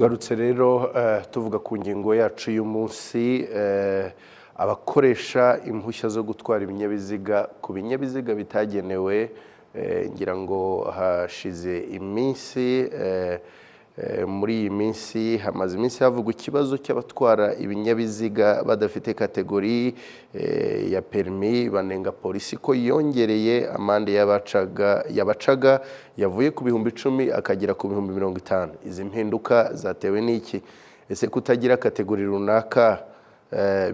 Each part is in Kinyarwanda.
Tugarutse rero tuvuga ku ngingo yacu y'umunsi, abakoresha impushya zo gutwara ibinyabiziga ku binyabiziga bitagenewe. Ngira ngo hashize iminsi, muri iyi minsi hamaze iminsi havugwa ikibazo cy'abatwara ibinyabiziga badafite catégorie ya permis, banenga polisi ko yongereye amande yabacaga, yavuye ku 10,000 akagera ku 50,000. Izi mpinduka zatewe n'iki? Ese kutagira catégorie runaka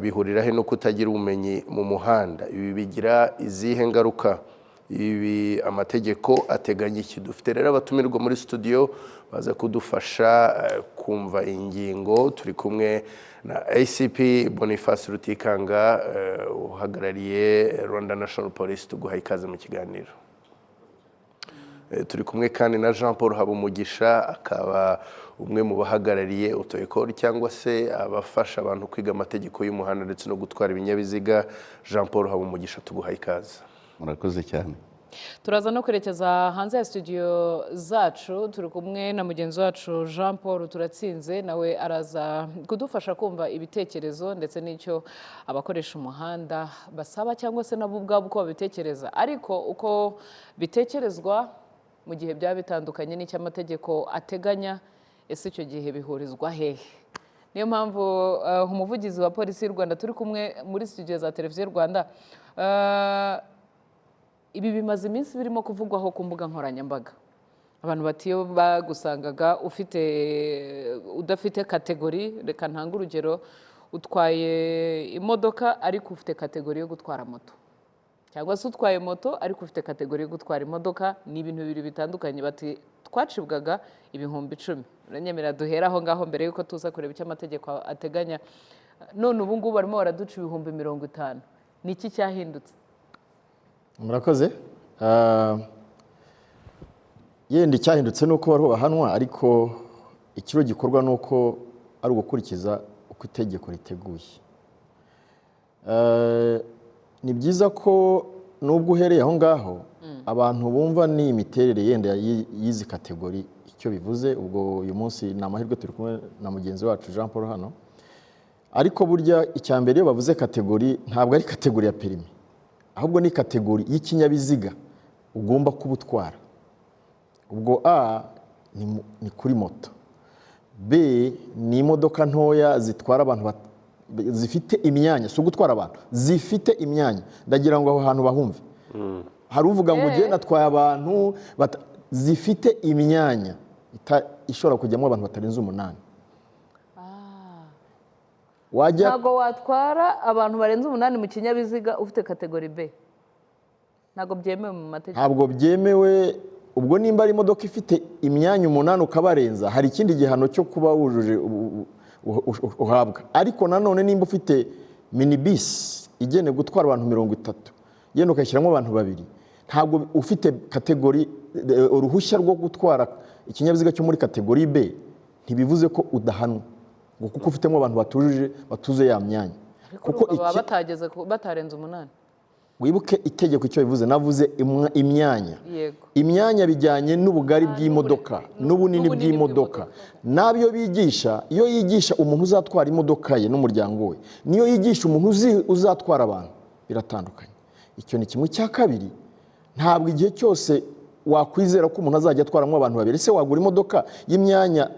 bihurira he no kutagira ubumenyi mu muhanda? Ibi bigira izihe ngaruka? Ibi amategeko ateganya iki? Dufite rero abatumirwa muri studio baza kudufasha kumva ingingo. Turi kumwe na ACP Boniface Rutikanga, uhagarariye Rwanda National Police. Tuguha ikaze mu kiganiro. Turi kumwe kandi na Jean Paul Habumugisha, akaba umwe mu bahagarariye auto-école cyangwa se abafasha abantu kwiga amategeko y'umuhanda ndetse no gutwara ibinyabiziga. Jean Paul Habumugisha, tuguha ikaze. Murakoze cyane. Turaza no kwerekeza hanze ya studio zacu. Turi kumwe na mugenzi wacu Jean Paul Turatsinze, nawe araza kudufasha kumva ibitekerezo ndetse n'icyo abakoresha umuhanda basaba, cyangwa se nabo ubwabo uko babitekereza. Ariko uko bitekerezwa mu gihe byaba bitandukanye n'icyo amategeko ateganya, ese icyo gihe bihurizwa hehe? Niyo mpamvu umuvugizi wa Polisi y'u Rwanda turi kumwe muri studio za Televiziyo Rwanda. Ibi bimaze iminsi birimo kuvugwaho ku mbuga nkoranyambaga. Abantu bati iyo bagusangaga ufite udafite catégorie, reka ntange urugero, utwaye imodoka ariko ufite catégorie yo gutwara moto, cyangwa se utwaye moto ariko ufite catégorie yo gutwara imodoka, ni ibintu bibiri bitandukanye. Bati twacibwaga 10,000. Uranyemera duhera aho ngaho mbere y'uko tuza kureba icyo amategeko ateganya. None ubu ngubu barimo baraduca 50,000. Ni iki cyahindutse? Murakoze. Yenda icyahindutse ni uko bariho bahanwa, ariko ikiro gikorwa ni uko ari ugukurikiza uko itegeko riteguye. Ni byiza ko nubwo uhereye aho ngaho abantu bumva ni imiterere yenda y'izi catégorie icyo bivuze. Ubwo uyu munsi ni amahirwe, turi kumwe na mugenzi wacu Jean Paul hano. Ariko burya icya mbere, iyo bavuze catégorie, ntabwo ari catégorie ya permis, ahubwo ni catégorie y'ikinyabiziga ugomba kuba utwara. Ubwo A ni kuri moto, B ni imodoka ntoya zitwara abantu zifite imyanya, si ugutwara abantu, zifite imyanya. Ndagira ngo aho hantu bahumve. Hari uvuga ngo ugiye natwaye abantu zifite imyanya ishobora kujyamo abantu batarenze umunani. Wajya Ntabwo watwara abantu barenze umunani mu kinyabiziga ufite catégorie B, ntabwo byemewe mu mategeko. Ntabwo byemewe. Ubwo nimba ari imodoka ifite imyanya umunani ukabarenza, hari ikindi gihano cyo kuba wujuje uhabwa. Ariko nanone nimba ufite minibisi igenewe gutwara abantu 30, yenda ukayishyiramo abantu babiri, ntabwo ufite catégorie, uruhushya rwo gutwara ikinyabiziga cyo muri catégorie B, ntibivuze ko udahanwa ngo kuko ufitemo abantu batujuje, batuze ya myanya. Ariko Kuko urumva baba batageze batarenze umunani. Wibuke itegeko icyo bivuze. Navuze imyanya. Imyanya bijyanye n'ubugari bw'imodoka n'ubunini n'ubunini bw'imodoka. N'abyo bigisha, iyo yigisha umuntu uzatwara imodoka ye n'umuryango we, niyo yigisha umuntu uzatwara abantu, biratandukanye. Icyo ni kimwe. Cya kabiri, ntabwo igihe cyose wakwizera ko umuntu azajya atwaramo abantu babiri. Ese wagura imodoka y'imyanya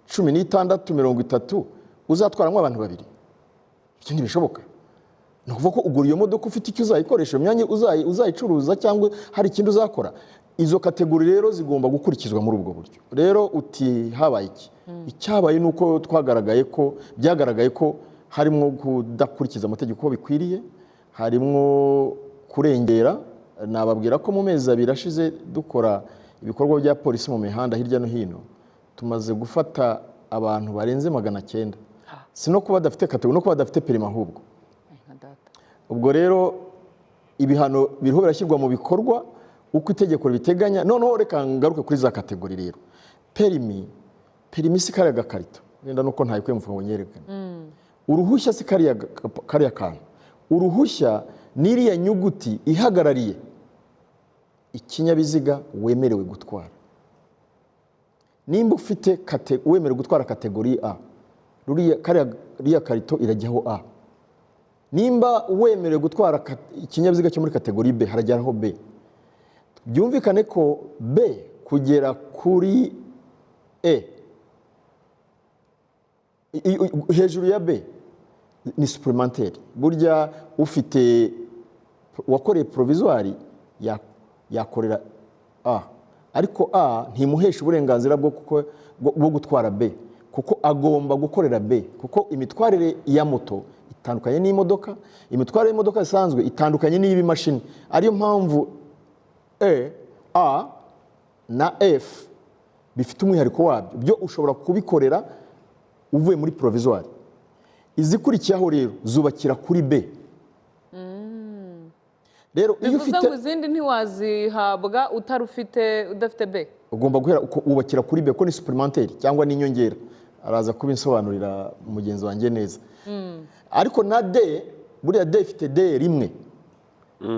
16, 30, uzatwaramo abantu babiri? Ibyo ntibishoboka. Ni ukuvuga ko ugura iyo modoka ufite icyo uzayikoresha, iyo myanya uzayicuruza cyangwa hari ikindi uzakora. Izo catégorie rero zigomba gukurikizwa muri ubwo buryo. Rero uti habaye iki? Icyabaye ni uko twagaragaye ko byagaragaye ko harimo kudakurikiza amategeko uko bikwiriye, harimo kurengera. Nababwira ko mu mezi 2 ashize dukora ibikorwa bya polisi mu mihanda hirya no hino, tumaze gufata abantu barenze 900, si no kuba badafite catégorie, no kuba badafite permis ahubwo. Ay, nka data. Ubwo rero ibihano biriho birashyirwa mu bikorwa uko itegeko ribiteganya. Noneho reka ngaruke kuri za catégorie rero. Permis si kariya gakarito, wenda nuko ntayikuye mu mufuka ngo nyerekane. Uruhushya si kariya kantu. Uruhushya ni iriya nyuguti ihagarariye ikinyabiziga wemerewe gutwara. Nimba ufite wemerewe gutwara catégorie A, ruriya karito irajyaho A. Nimba wemerewe gutwara ikinyabiziga cyo muri catégorie B, harajyaho B. Byumvikane ko B kugera kuri E, hejuru ya B ni supplémentaire. Burya ufite, wakoreye provisoire yakorera A, ariko A ntimuhesha uburenganzira bwo gutwara B, kuko agomba gukorera B, kuko imitwarire ya moto itandukanye n'imodoka, imitwarire y'imodoka isanzwe itandukanye n'iy'ibimashini. Ariyo mpamvu E, A na F bifite umwihariko wabyo, byo ushobora kubikorera uvuye muri provisoire. Izikurikiyeho rero zubakira kuri B. Rero iyo Bivuze ufite ngo izindi ntiwazihabwa utari ufite, udafite B. Ugomba guhera wubakira kuri B, kuko ni supplémentaire cyangwa n'inyongera. Araza kubinsobanurira mugenzi wanjye neza. Ariko na D, buriya D ifite D rimwe.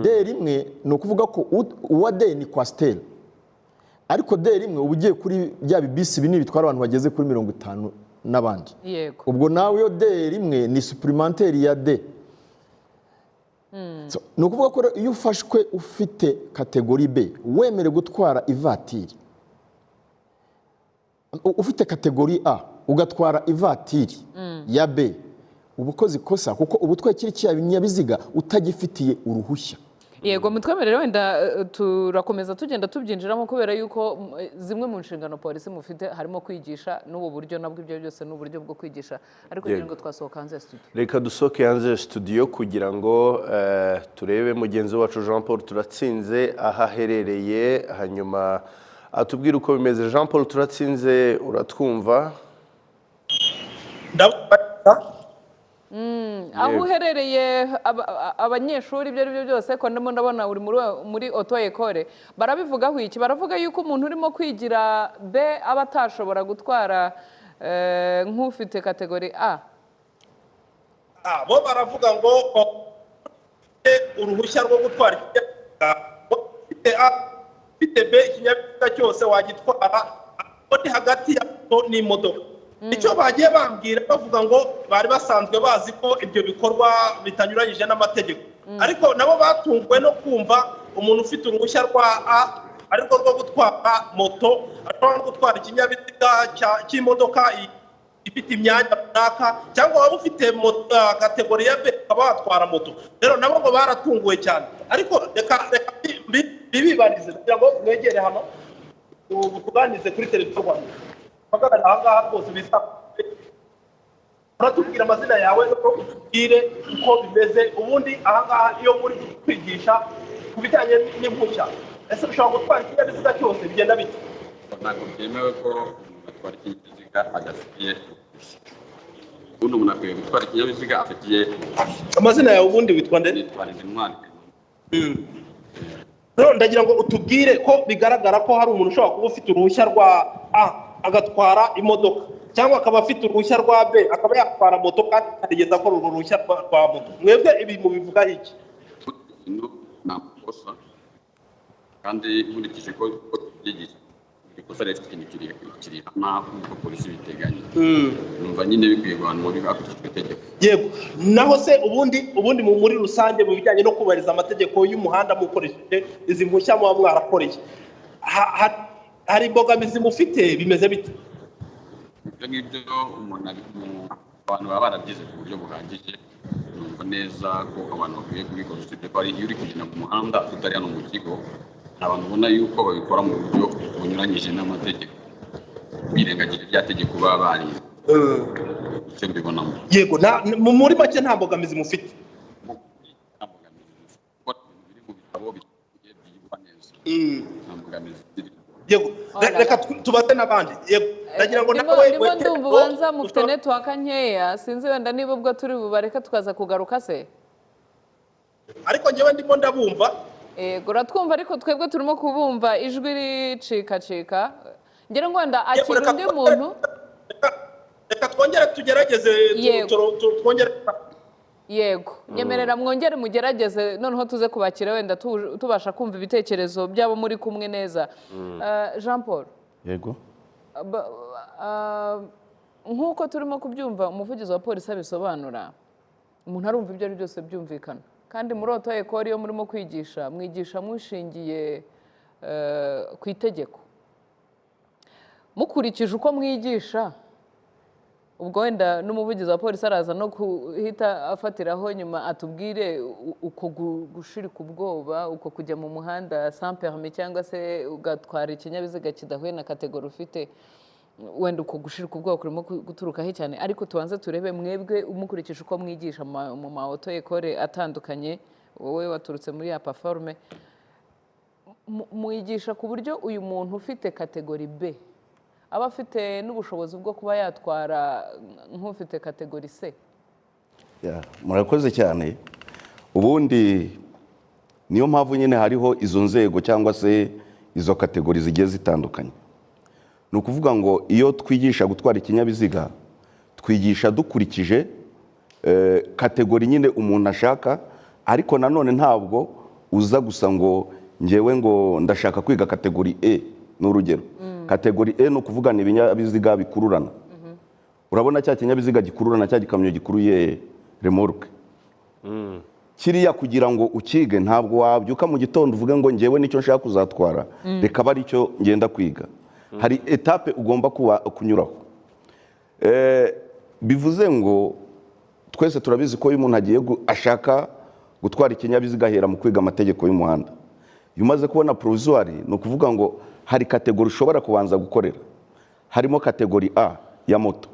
D rimwe ni ukuvuga ko uwa D ni coaster, ariko D rimwe uba ugiye kuri bya bibisi binini bitwara abantu bageze kuri 50 n'abandi. Ubwo nawe iyo D rimwe ni supplémentaire ya D. So, ni ukuvuga ko rero iyo ufashwe ufite catégorie B, wemerewe gutwara ivatiri, ufite catégorie A ugatwara ivatiri ya B, uba ukoze ikosa, kuko uba utwaye kiriya kinyabiziga utagifitiye uruhushya. Yego, mutwemerere wenda turakomeza tugenda tubyinjiramo, kubera yuko zimwe mu nshingano polisi mufite harimo kwigisha n'ubu buryo nabwo. Ibyo byose ni uburyo bwo kwigisha, ariko kugira ngo twasohoka hanze ya studio. Reka dusohoke hanze ya studio kugira ngo turebe mugenzi wacu Jean Paul Turatsinze aho aherereye, hanyuma atubwire uko bimeze. Jean Paul Turatsinze, uratwumva? Ndabona. Aho uherereye, abanyeshuri, ibyo ari byo byose, ko ndimo ndabona uri muri auto école, barabivugaho iki? Baravuga yuko umuntu urimo kwigira B aba atashobora gutwara nk'ufite catégorie A? Ah, bo baravuga ngo ufite uruhushya rwo gutwara ikinyabiziga, ufite A, ufite B, ikinyabiziga cyose wagitwara, ariko ni hagati ya moto n'imodoka. Icyo bagiye bambwira, bavuga ngo bari basanzwe bazi ko ibyo bikorwa bitanyuranyije n'amategeko, ariko nabo batunguwe no kumva umuntu ufite uruhushya rwa A, arirwo rwo gutwara moto, ashobora no gutwara ikinyabiziga cy'imodoka ifite imyanya runaka, cyangwa waba ufite catégorie ya B ukaba watwara moto. Rero nabo ngo baratunguwe cyane. Ariko reka mbibibarize kugira ngo mwegere hano ubu tuganirize kuri Televiziyo Rwanda. Mpagarara aha ngaha rwose bisa. Uratubwira amazina yawe, no utubwire uko bimeze ubundi aha ngaha iyo muri kwigisha ku bijyanye n'impushya. Ese ushobora gutwara ikinyabiziga cyose? Bigenda bite? Ntabwo byemewe ko umuntu atwara ikinyabiziga adafitiye uruhushya. Ubundi umuntu akwiye gutwara ikinyabiziga afitiye uruhushya. Amazina yawe ubundi witwa nde? Nitwa Intwari. Rero ndagira ngo utubwire ko bigaragara ko hari umuntu ushobora kuba ufite uruhushya rwa A agatwara imodoka, cyangwa akaba afite uruhushya rwa B akaba yatwara moto, kandi atarigeze akora urwo ruhushya rwa moto. Mwebwe ibi mubivugaho iki? Ikintu ni amakosa, kandi nkurikije ko tubyigisha, ikosa rero rifite ikintu kirihana nk'uko polisi biteganya. Numva nyine bikwiye guhanwa hakurikijwe itegeko. Yego. Naho se ubundi muri rusange, mu bijyanye no kubahiriza amategeko y'umuhanda mukoresheje izi mpushya muba mwarakoreye, hari imbogamizi mufite? Bimeze bite? Ibyo ngibyo abantu baba barabyize ku buryo buhagije. Numva neza ko abantu bakwiye kubikora, usibye ko hari iyo uri kugenda mu muhanda utari hano mu kigo, hari abantu ubona yuko babikora mu buryo bunyuranyije n'amategeko, birengagije rya tegeko baba barize. Icyo mbibonamo. Yego, muri make nta mbogamizi mufite? Nta mbogamizi, kuko ibintu biri mu bitabo biteguye, byigwa neza, nta mbogamizi zirimo. Yego. Oh la Reka la. tubaze n'abandi. Yego, ndagira ngo Ndimo nawe ndimo ndumva ubanza mufite network nkeya. Sinzi wenda niba ubwo turi bubareke tukaza kugaruka se. Ariko njyewe ndimo ndabumva. Yego, uratwumva, ariko twebwe turimo kubumva ijwi ricikacika. Ngira ngo wenda Yego, akira reka undi muntu. Reka twongere tugerageze Yego. twongere. Yego, nyemerera mwongere mugerageze, noneho tuze kubakira wenda tubasha kumva ibitekerezo byabo muri kumwe neza. Jean Paul. Yego. Nk'uko turimo kubyumva, umuvugizi wa polisi abisobanura, umuntu arumva ibyo ari byose byumvikana. Kandi muri auto école, iyo murimo kwigisha, mwigisha mushingiye ku itegeko. Mukurikije uko mwigisha, ubwo wenda n'umuvugizi wa polisi araza no guhita afatiraho nyuma atubwire uko gushirika ubwoba, uko kujya mu muhanda sans permis cyangwa se ugatwara ikinyabiziga kidahuye na catégorie ufite, wenda uko gushirika ubwoba kurimo guturukaho cyane. Ariko tubanze turebe mwebwe, mukurikije uko mwigisha mu ma auto école atandukanye, wowe waturutse muri ya plateforme, mwigisha ku buryo uyu muntu ufite catégorie B aba afite n'ubushobozi bwo kuba yatwara nk'ufite catégorie C? Yeah, murakoze cyane. Ubundi niyo mpamvu nyine hariho izo nzego cyangwa se izo catégories zigiye zitandukanye. Ni ukuvuga ngo iyo twigisha gutwara ikinyabiziga, twigisha dukurikije catégorie nyine umuntu ashaka. Ariko nanone ntabwo uza gusa ngo ngewe ngo ndashaka kwiga catégorie E. Ni urugero, catégorie E ni ukuvuga ni ibinyabiziga bikururana. Urabona cya kinyabiziga gikururana, cya gikamyo gikuruye remorque kiriya, kugira ngo ukige ntabwo wabyuka mu gitondo uvuge ngo ngewe nicyo nshaka kuzatwara, reka abe aricyo ngenda kwiga. Hari étape ugomba kuba kunyuraho. Bivuze ngo twese turabizi ko iyo umuntu agiye ashaka gutwara ikinyabiziga, ahera mu kwiga amategeko y'umuhanda. Iyo umaze kubona provisoire, ni ukuvuga ngo hari catégorie ushobora kubanza gukorera. Harimo catégorie A ya moto,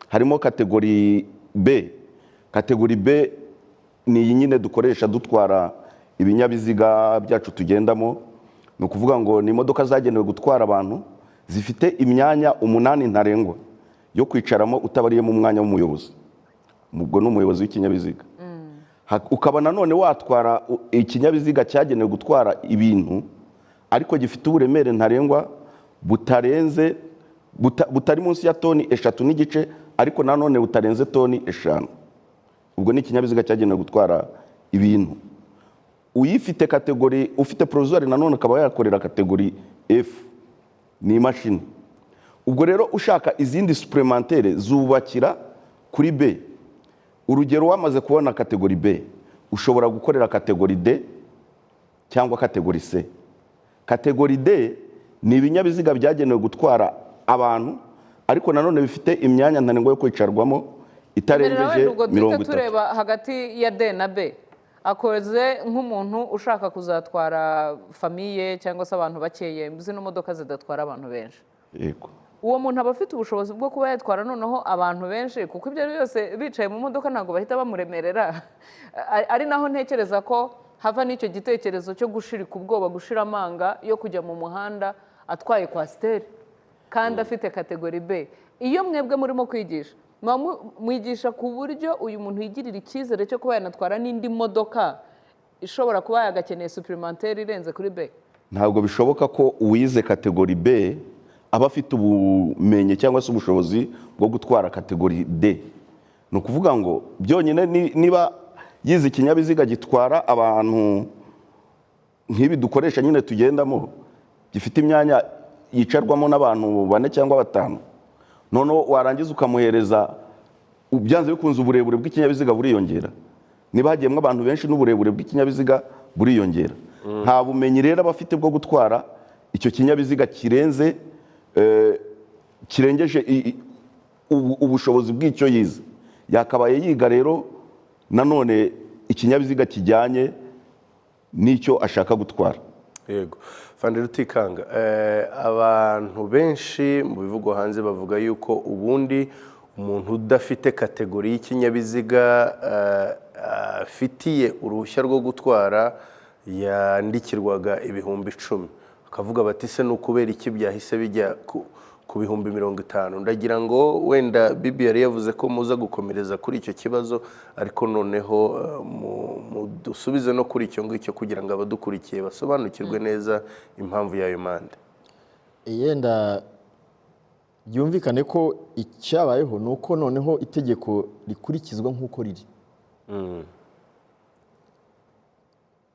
harimo catégorie B. Catégorie B ni iyi nyine dukoresha dutwara ibinyabiziga byacu tugendamo. Ni ukuvuga ngo ni imodoka zagenewe gutwara abantu, zifite imyanya umunani ntarengwa yo kwicaramo, utabariyemo umwanya w'umuyobozi, ubwo ni umuyobozi w'ikinyabiziga. Ukaba nanone watwara ikinyabiziga cyagenewe gutwara ibintu, ariko gifite uburemere ntarengwa butarenze butari munsi ya toni 3.5, ariko nanone butarenze toni 5. Ubwo ni ikinyabiziga cyagenewe gutwara ibintu. Uyifite catégorie, ufite provisoire, nanone akaba yakorera catégorie F, ni imashini. Ubwo rero ushaka izindi supplémentaire zubakira kuri B. Urugero, wamaze kubona catégorie B, ushobora gukorera catégorie D cyangwa catégorie C. Catégorie D ni ibinyabiziga byagenewe gutwara abantu, ariko nanone bifite imyanya ntarengwa yo kwicarwamo Mbere itarengeje wenda ubwo duhite 30. tureba hagati ya D na B. Akoze nk'umuntu ushaka kuzatwara famille cyangwa se abantu bakeye, zino modoka zidatwara abantu benshi. Yego. Uwo muntu aba afite ubushobozi bwo kuba yatwara noneho abantu benshi, kuko ibyo ari byose bicaye mu modoka ntabwo bahita bamuremerera. Ari naho ntekereza ko hava n'icyo gitekerezo cyo gushirika ubwoba, gushira amanga yo kujya mu muhanda atwaye coaster kandi afite catégorie B. Iyo mwebwe murimo kwigisha, muba mwigisha ku buryo uyu muntu yigirira icyizere cyo kuba yanatwara n'indi modoka ishobora kuba yagakeneye supplémentaire irenze kuri B? Ntabwo bishoboka ko uwize catégorie B aba afite ubumenyi cyangwa se ubushobozi bwo gutwara catégorie D. Ni ukuvuga ngo byonyine niba yize ikinyabiziga gitwara abantu nk'ibi dukoresha nyine tugendamo, gifite imyanya yicarwamo n'abantu bane cyangwa batanu, noneho warangiza ukamuhereza, byanze bikunze uburebure bw'ikinyabiziga buriyongera. Niba hagiyemo abantu benshi, n'uburebure bw'ikinyabiziga buriyongera. Nta bumenyi rero aba afite bwo gutwara icyo kinyabiziga kirenze kirengeje ubushobozi bw'icyo yize. Yakabaye yiga rero nanone ikinyabiziga kijyanye n'icyo ashaka gutwara. Yego, Fande Rutikanga, abantu benshi mu bivugwa hanze bavuga yuko ubundi umuntu udafite catégorie y'ikinyabiziga afitiye uruhushya rwo gutwara yandikirwaga 10,000. Bakavuga bati: "Se ni ukubera iki byahise bijya ku 50,000?" Ndagira ngo wenda Bibi yari yavuze ko muza gukomereza kuri icyo kibazo, ariko noneho mudusubize no kuri icyo ngicyo kugira ngo abadukurikiye basobanukirwe neza impamvu y'ayo mande. Yenda byumvikane ko icyabayeho ni uko noneho itegeko rikurikizwa nk'uko riri.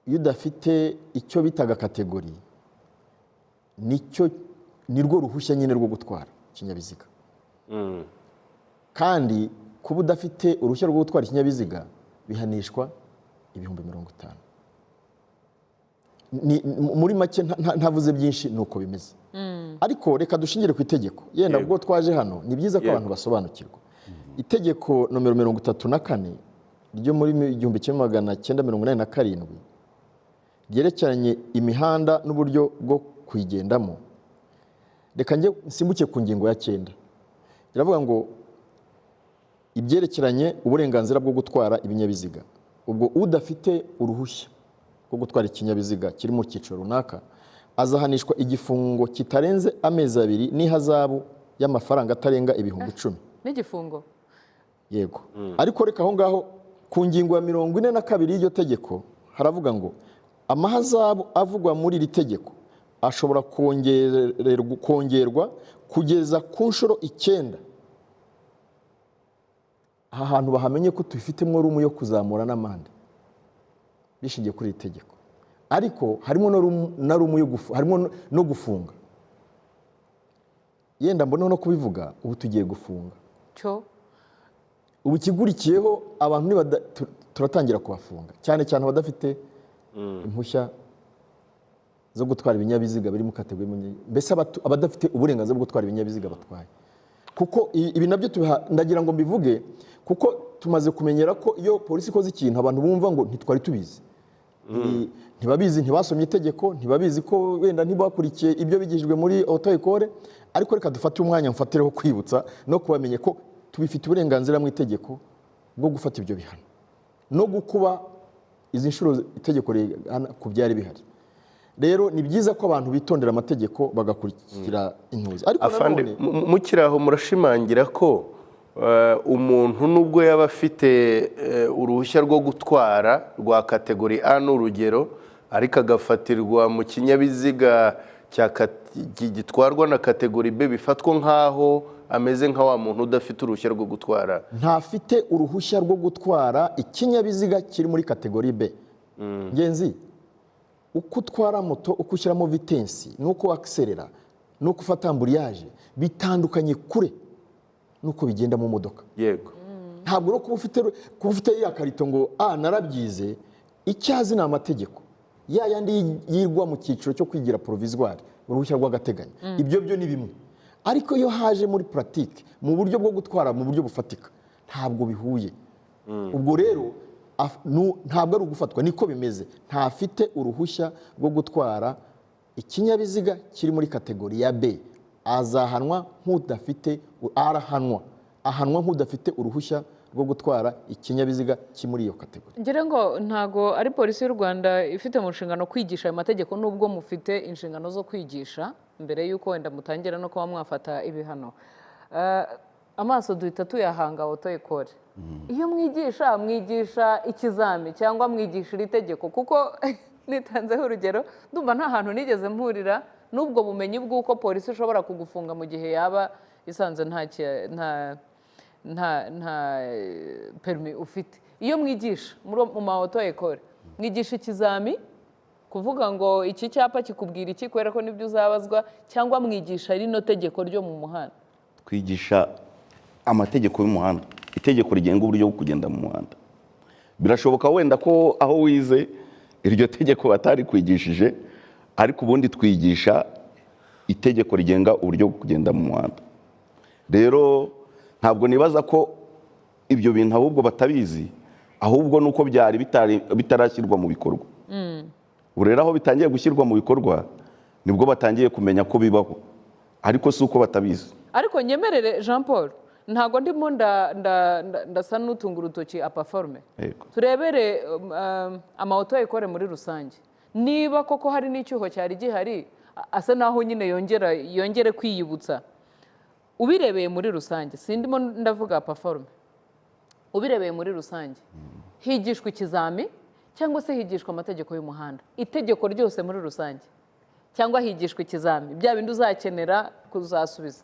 Iyo udafite icyo bitaga catégorie, nicyo ni rwo ruhushya nyine rwo gutwara. ikinyabiziga. Kandi kuba udafite uruhushya rwo gutwara ikinyabiziga bihanishwa 50,000. Muri make, ntavuze byinshi, ni uko bimeze. Ariko reka dushingire ku itegeko yenda. Ubwo twaje hano, ni byiza ko abantu basobanukirwa itegeko nomero 34 ryo muri 1987 ryerekeranye imihanda n'uburyo bwo kuyigendamo. Reka njye nsimbuke ku ngingo ya 9. Iravuga ngo ibyerekeranye uburenganzira bwo gutwara ibinyabiziga. Ubwo udafite uruhushya rwo gutwara ikinyabiziga kiri mu cyiciro runaka azahanishwa igifungo kitarenze amezi 2 n'ihazabu y'amafaranga atarenga 10,000. N'igifungo? Yego. Ariko reka aho ngaho ku ngingo ya 42 y'iryo tegeko haravuga ngo amahazabu avugwa muri iri tegeko ashobora kongerwa kugeza ku nshuro 9. Aha hantu bahamenye ko tubifitemo room yo kuzamura n'amande bishingiye kuri iri tegeko, ariko harimo na room yo harimo no gufunga. Yenda mboneho no kubivuga, ubu tugiye gufunga. Cyo. Ubu ikigurikiyeho, abantu turatangira kubafunga, cyane cyane abadafite impushya zo gutwara ibinyabiziga biri mu catégorie, mbese abadafite uburenganzira bwo gutwara ibinyabiziga batwaye. Kuko ibi nabyo ndagira ngo mbivuge kuko tumaze kumenyera ko iyo polisi ikoze ikintu, abantu bumva ngo ntitwari tubizi. Ntibabizi, ntibasomye itegeko, ntibabizi ko wenda ntibakurikiye ibyo bigishijwe muri auto école. Ariko reka dufate umwanya mfatireho kwibutsa no kubamenya ko tubifite uburenganzira mu itegeko bwo gufata ibyo bihano no gukuba izi nshuro itegeko rihana ku byari bihari. Rero ni byiza ko abantu bitondera amategeko, bagakurikira intuzi. Ariko Afande, nanone mukiri aho, murashimangira ko umuntu nubwo yaba afite uruhushya rwo gutwara rwa catégorie A, ni urugero, ariko agafatirwa mu kinyabiziga gitwarwa na catégorie B, bifatwa nk'aho ameze nka wa muntu udafite uruhushya rwo gutwara? Ntafite uruhushya rwo gutwara ikinyabiziga kiri muri catégorie B. Ngenzi, uko utwara moto, uko ushyiramo vitesse n'uko wakiserera n'uko ufata embrayage bitandukanye kure n'uko bigenda mu modoka. Ntabwo rero kuba ufite ya karito ngo a narabyize, icyo azi ni amategeko ya yandi yigwa mu cyiciro cyo kwigira provisoire, uruhushya rw'agateganyo. Ibyo byo ni bimwe, ariko iyo haje muri pratique, mu buryo bwo gutwara mu buryo bufatika, ntabwo bihuye. Ubwo rero ntabwo ari ugufatwa, niko bimeze. Ntafite uruhushya rwo gutwara ikinyabiziga kiri muri catégorie ya B, azahanwa nk'udafite, arahanwa, ahanwa nk'udafite uruhushya rwo gutwara ikinyabiziga kiri muri iyo catégorie. Ngira ngo ntago ari Polisi y'u Rwanda ifite mu nshingano kwigisha ayo mategeko, nubwo mufite inshingano zo kwigisha mbere y'uko wenda mutangira no kuba mwafata ibihano. Amaso duhita tuyahanga auto école. Iyo mwigisha, mwigisha ikizami cyangwa mwigisha iri tegeko? Kuko nitanzeho urugero, ndumva nta hantu nigeze mpurira n'ubwo bumenyi bw'uko polisi ishobora kugufunga mu gihe yaba isanze nta permis ufite. Iyo mwigisha mu ma auto école, mwigisha ikizami, kuvuga ngo iki cyapa kikubwira iki, kubera ko nibyo uzabazwa, cyangwa mwigisha rino tegeko ryo mu muhanda? Twigisha amategeko y'umuhanda, itegeko rigenga uburyo bwo kugenda mu muhanda. Birashoboka wenda ko aho wize iryo tegeko batarikwigishije, ariko ubundi twigisha itegeko rigenga uburyo bwo kugenda mu muhanda. Rero ntabwo nibaza ko ibyo bintu ahubwo batabizi, ahubwo nuko byari bitarashyirwa mu bikorwa. Ubu rero aho bitangiye gushyirwa mu bikorwa, nibwo batangiye kumenya ko bibaho, ariko si uko batabizi. Ariko nyemerere, Jean Paul, ntabwo ndimo ndasa n'utunga urutoki APAFORUME. Turebere ama auto école muri rusange, niba koko hari n'icyuho cyari gihari, asa naho nyine yongere kwiyibutsa. Ubirebeye muri rusange, sindimo ndavuga APAFORUME, ubirebeye muri rusange, higishwa ikizami cyangwa se higishwa amategeko y'umuhanda, itegeko ryose muri rusange, cyangwa higishwa ikizami, bya bindi uzakenera kuzasubiza?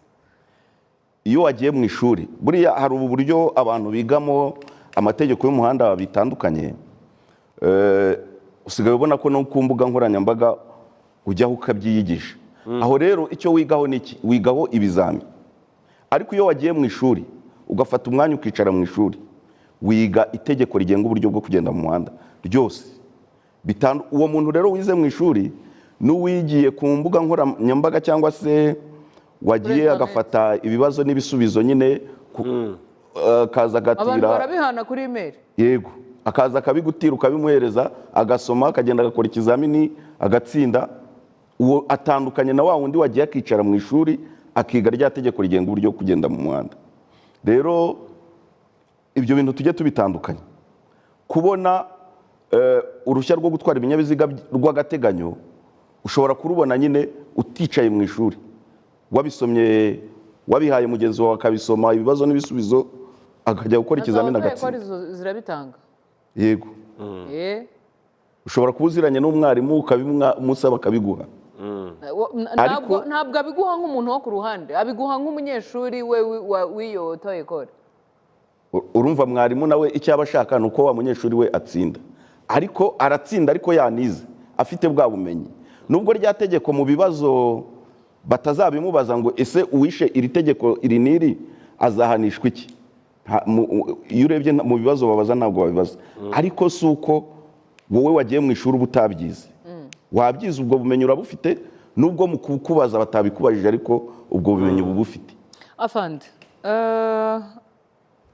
Iyo wagiye mu ishuri, buriya hari ubu buryo abantu bigamo amategeko y'umuhanda bitandukanye. Usigaye ubona ko no ku mbuga nkoranyambaga ujyaho ukabyiyigisha. Aho rero icyo wigaho ni iki? Wigaho ibizami. Ariko iyo wagiye mu ishuri, ugafata umwanya ukicara mu ishuri, wiga itegeko rigenga uburyo bwo kugenda mu muhanda ryose. Uwo muntu rero wize mu ishuri n'uwigiye ku mbuga nkoranyambaga cyangwa se wagiye internet. agafata ibibazo n'ibisubizo nyine, akaza Abantu agatira. barabihana kuri email. Yego, akaza akabigutira, ukabimuhereza, agasoma, akagenda agakora ikizamini agatsinda. Uwo atandukanye na wa wundi wagiye akicara mu ishuri akiga rya tegeko rigenga uburyo bwo kugenda mu muhanda. Rero ibyo bintu tujye tubitandukanya. Kubona uruhushya rwo gutwara ibinyabiziga rw'agateganyo, ushobora kurubona nyine uticaye mu ishuri, wabisomye, wabihaye mugenzi wawe akabisoma, ibibazo n'ibisubizo, akajya gukora ikizamini Za agatsinda. zirabitanga. Yego. Ushobora kuba uziranye n'umwarimu, ukabimusaba akabiguha. Ntabwo abiguha nk'umuntu wo ku ruhande, abiguha nk'umunyeshuri we w'iyo auto école. Urumva mwarimu nawe icyo aba ashaka ni uko wa munyeshuri we atsinda, ariko aratsinda ariko yanize, afite bwa bumenyi, nubwo rya tegeko mu bibazo batazabimubaza ngo: "Ese uwishe iri tegeko iri n'iri azahanishwa iki?" Iyo urebye mu bibazo babaza, ntabwo babibaza. Ariko si uko wowe wagiye mu ishuri uba utabyize. Wabyize, ubwo bumenyi urabufite, nubwo mu kukubaza batabikubajije, ariko ubwo bumenyi uba ubufite. Afande,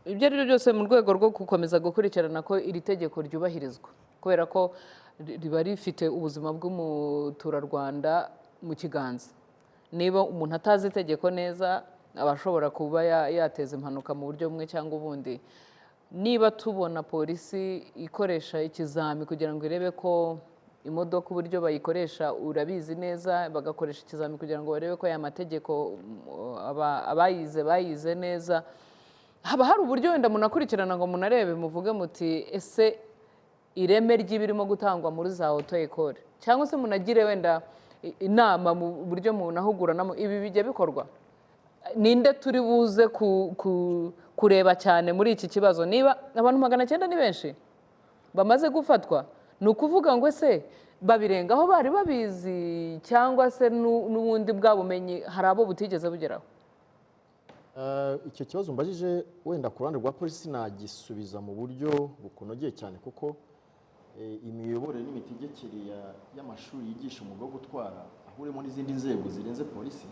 ibyo ari byo byose, mu rwego rwo gukomeza gukurikirana ko iri tegeko ryubahirizwa, kubera ko riba rifite ubuzima bw'umuturarwanda mu kiganza, niba umuntu atazi itegeko neza, aba ashobora kuba yateza impanuka mu buryo bumwe cyangwa ubundi. Niba tubona polisi ikoresha ikizami kugira ngo irebe ko imodoka uburyo bayikoresha urabizi neza, bagakoresha ikizami kugira ngo barebe ko aya mategeko abayize bayize neza, haba hari uburyo wenda munakurikirana ngo munarebe, muvuge muti: "Ese ireme ry'ibirimo gutangwa muri za auto école?" Cyangwa se munagire wenda inama mu buryo munahuguranamo. Ibi bijya bikorwa? Ninde turi buze kureba cyane muri iki kibazo? Niba abantu 900 ni benshi bamaze gufatwa, ni ukuvuga ngo ese babirengaho bari babizi, cyangwa se n'ubundi bwa bumenyi hari abo butigeze bugeraho? Icyo kibazo mbajije, wenda ku ruhande rwa polisi nagisubiza mu buryo bukunogeye cyane, kuko imiyoborere n'imitegekere y'amashuri yigisha umwuga wo gutwara ahuriyemo n'izindi nzego zirenze polisi,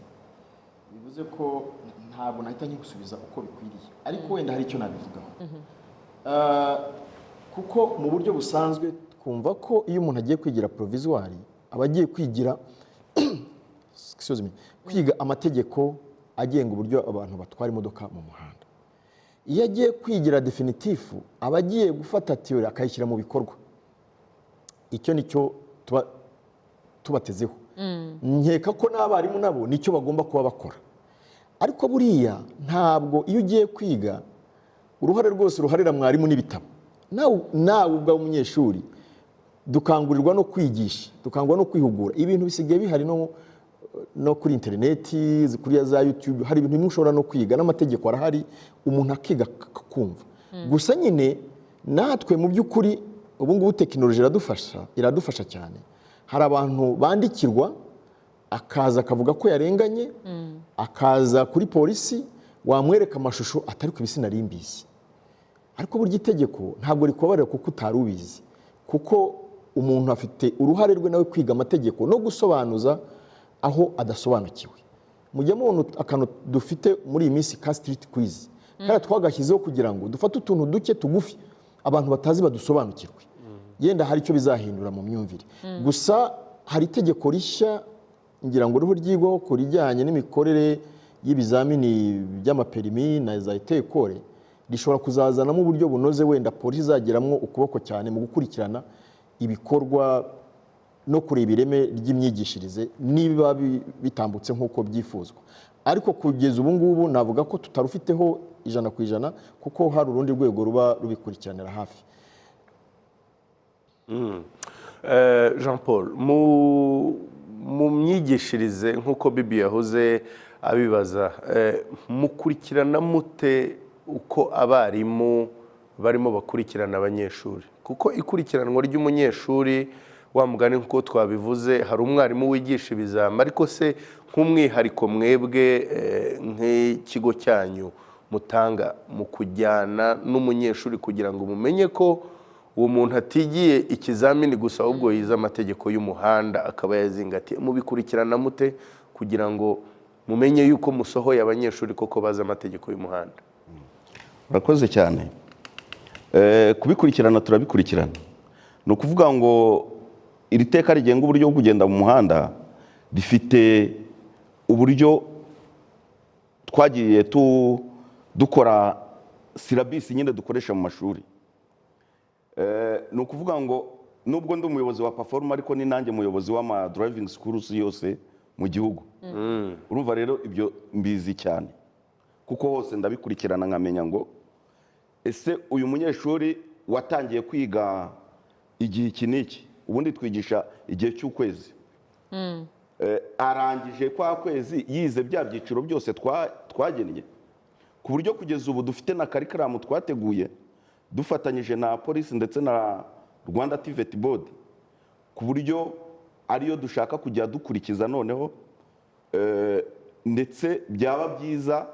bivuze ko ntabwo nahita nkigusubiza uko bikwiriye, ariko wenda hari icyo nabivugaho. Kuko mu buryo busanzwe twumva ko iyo umuntu agiye kwigira provisoire, aba agiye kwigira, excuse me, kwiga amategeko agenga uburyo abantu batwara imodoka mu muhanda. Iyo agiye kwigira définitif, aba agiye gufata théorie akayishyira mu bikorwa. Icyo ni cyo tuba tubatezeho. Nkeka ko n'abarimu nabo nicyo bagomba kuba bakora. Ariko buriya ntabwo iyo ugiye kwiga uruhare rwose ruharira mwarimu n'ibitabo. Nawe ubwawe umunyeshuri, dukangurirwa no kwigisha, dukangurirwa no kwihugura. Ibintu bisigaye bihari no kuri interineti, kuri za YouTube, hari ibintu bimwe ushobora no kwiga, n'amategeko arahari, umuntu akiga akumva. Gusa nyine natwe mu by'ukuri ubu ngubu tekinoloji iradufasha, iradufasha cyane. Hari abantu bandikirwa, akaza akavuga ko yarenganye, akaza kuri polisi, wamwereka amashusho atari ku ibisi nari mbizi. Ariko burya itegeko ntabwo rikubabarira kuko utari ubizi, kuko umuntu afite uruhare rwe nawe kwiga amategeko no gusobanuza aho adasobanukiwe. Mujya mubona akantu dufite muri iyi minsi ka street quiz, kariya twagashyizeho kugira ngo dufate utuntu duke tugufi abantu batazi badusobanukirwe, yenda hari icyo bizahindura mu myumvire. Gusa hari itegeko rishya ngira ngo riho ryigwaho ku rijyanye n'imikorere y'ibizamini by'amaperimi na za école, rishobora kuzazanamo uburyo bunoze, wenda polisi izageramo ukuboko cyane mu gukurikirana ibikorwa no kureba ireme ry'imyigishirize niba bitambutse nk'uko byifuzwa. Ariko kugeza ubu ngubu navuga ko tutarufiteho 100%, kuko hari urundi rwego ruba rubikurikiranira hafi. Jean Paul, mu myigishirize, nk'uko Bibi yahoze abibaza, mukurikirana mute uko abarimu barimo bakurikirana abanyeshuri? Kuko ikurikiranwa ry'umunyeshuri Wa mugani nk'uko twabivuze, hari umwarimu wigisha ibizami, ariko se nk'umwihariko mwebwe nk'ikigo cyanyu mutanga mu kujyana n'umunyeshuri kugira ngo mumenye ko uwo muntu atigiye ikizamini gusa, ahubwo yize amategeko y'umuhanda akaba yazingatiye, mubikurikirana mute kugira ngo mumenye yuko musohoye abanyeshuri koko bazi amategeko y'umuhanda? Urakoze cyane. Kubikurikirana turabikurikirana. Ni ukuvuga ngo iri teka rigenga uburyo bwo kugenda mu muhanda rifite uburyo twagiye dukora syllabus nyine dukoresha mu mashuri. Ni ukuvuga ngo nubwo ndi umuyobozi wa Paforma, ariko ni nanjye muyobozi w'ama driving schools yose mu gihugu. Urumva rero ibyo mbizi cyane, kuko hose ndabikurikirana, nkamenya ngo ese uyu munyeshuri watangiye kwiga igihe iki n'iki, ubundi twigisha igihe cy'ukwezi, arangije kwa kwezi yize bya byiciro byose twagennye, ku buryo kugeza ubu dufite na curriculum twateguye dufatanyije na polisi ndetse na Rwanda TVET Board, ku buryo ariyo dushaka kujya dukurikiza noneho. Ndetse byaba byiza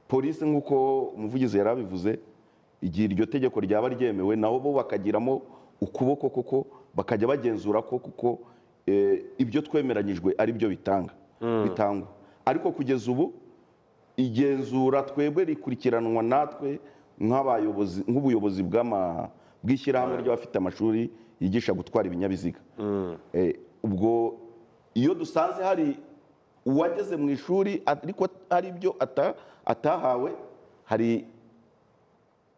polisi, nk'uko umuvugizi yari abivuze, igihe iryo tegeko ryaba ryemewe, nabo bo bakagiramo ukuboko, koko bakajya bagenzura ko kuko ibyo twemeranyijwe ari byo bitangwa. Ariko kugeza ubu igenzura twebwe rikurikiranwa natwe nk'abayobozi, nk'ubuyobozi bw'ishyirahamwe ry'abafite amashuri yigisha gutwara ibinyabiziga. Ubwo iyo dusanze hari uwageze mu ishuri ariko hari ibyo atahawe, hari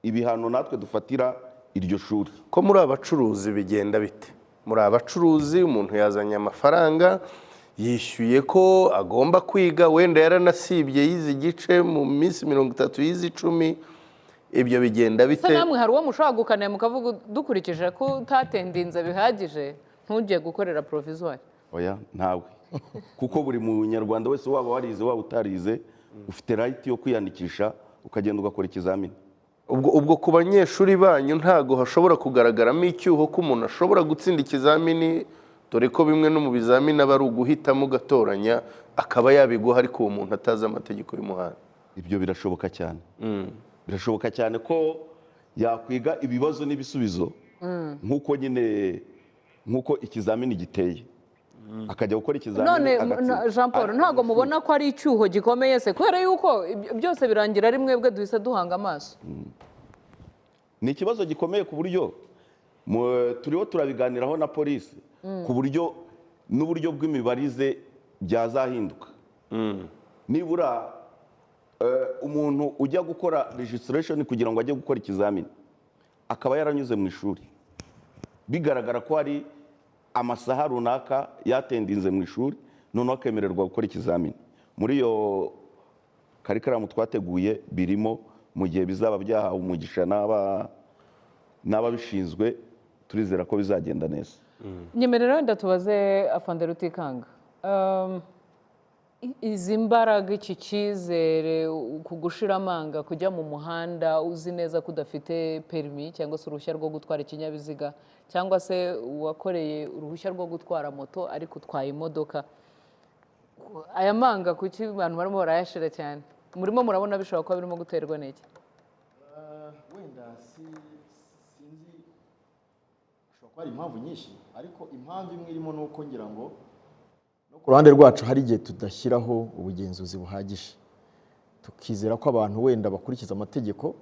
ibihano natwe dufatira iryo shuri. Ko muri abacuruzi bigenda bite? Muri abacuruzi, umuntu yazanye amafaranga, yishyuye ko agomba kwiga, wenda yaranasibye, yize igice mu minsi 30, yize 10, ibyo bigenda Se bite? namwe hari uwo mushobora gukanira mukavuga dukurikije ko utatendinze bihagije, ntujye gukorera provisoire? Oya, ntawe, kuko buri munyarwanda wese, waba warize waba utarize, ufite right yo kwiyandikisha ukagenda ugakora ikizamini. Ubwo ku banyeshuri banyu ntago hashobora kugaragaramo icyuho ko umuntu ashobora gutsinda ikizamini, dore ko bimwe no mu bizamini aba ari uguhitamo ugatoranya, akaba yabiguha ariko uwo muntu atazi amategeko y'umuhanda? Ibyo birashoboka cyane, birashoboka cyane ko yakwiga ibibazo n'ibisubizo nk'uko nyine, nk'uko ikizamini giteye, akajya gukora ikizamini None agatsinda. Jean Paul, ntabwo mubona ko ari icyuho gikomeye se, kubera yuko byose birangira ari mwebwe duhise duhanga amaso? Ni ikibazo gikomeye, ku buryo turiho turabiganiraho na polisi, ku buryo n'uburyo bw'imibarize byazahinduka, nibura umuntu ujya gukora registration kugira ngo ajye gukora ikizamini akaba yaranyuze mu ishuri, bigaragara ko hari amasaha runaka yatendinze mu ishuri, noneho akemererwa gukora ikizamini. Muri iyo curriculum twateguye birimo. Mu gihe bizaba byahawe umugisha n'ababishinzwe, turizera ko bizagenda neza. Nyemerera wenda tubaze afande Rutikanga. Izi mbaraga, iki cyizere, ku gushira amanga kujya mu muhanda uzi neza ko udafite perimi cyangwa se uruhushya rwo gutwara ikinyabiziga, cyangwa se uwakoreye uruhushya rwo gutwara moto ariko utwaye imodoka, aya manga kuki abantu barimo barayashira cyane? Murimo murabona bishobora kuba birimo guterwa n'iki? Wenda sinzi, hashobora kuba hari impamvu nyinshi, ariko impamvu imwe irimo ni uko ngira ngo no ku ruhande rwacu hari igihe tudashyiraho ubugenzuzi buhagije, tukizera ko abantu wenda bakurikiza amategeko,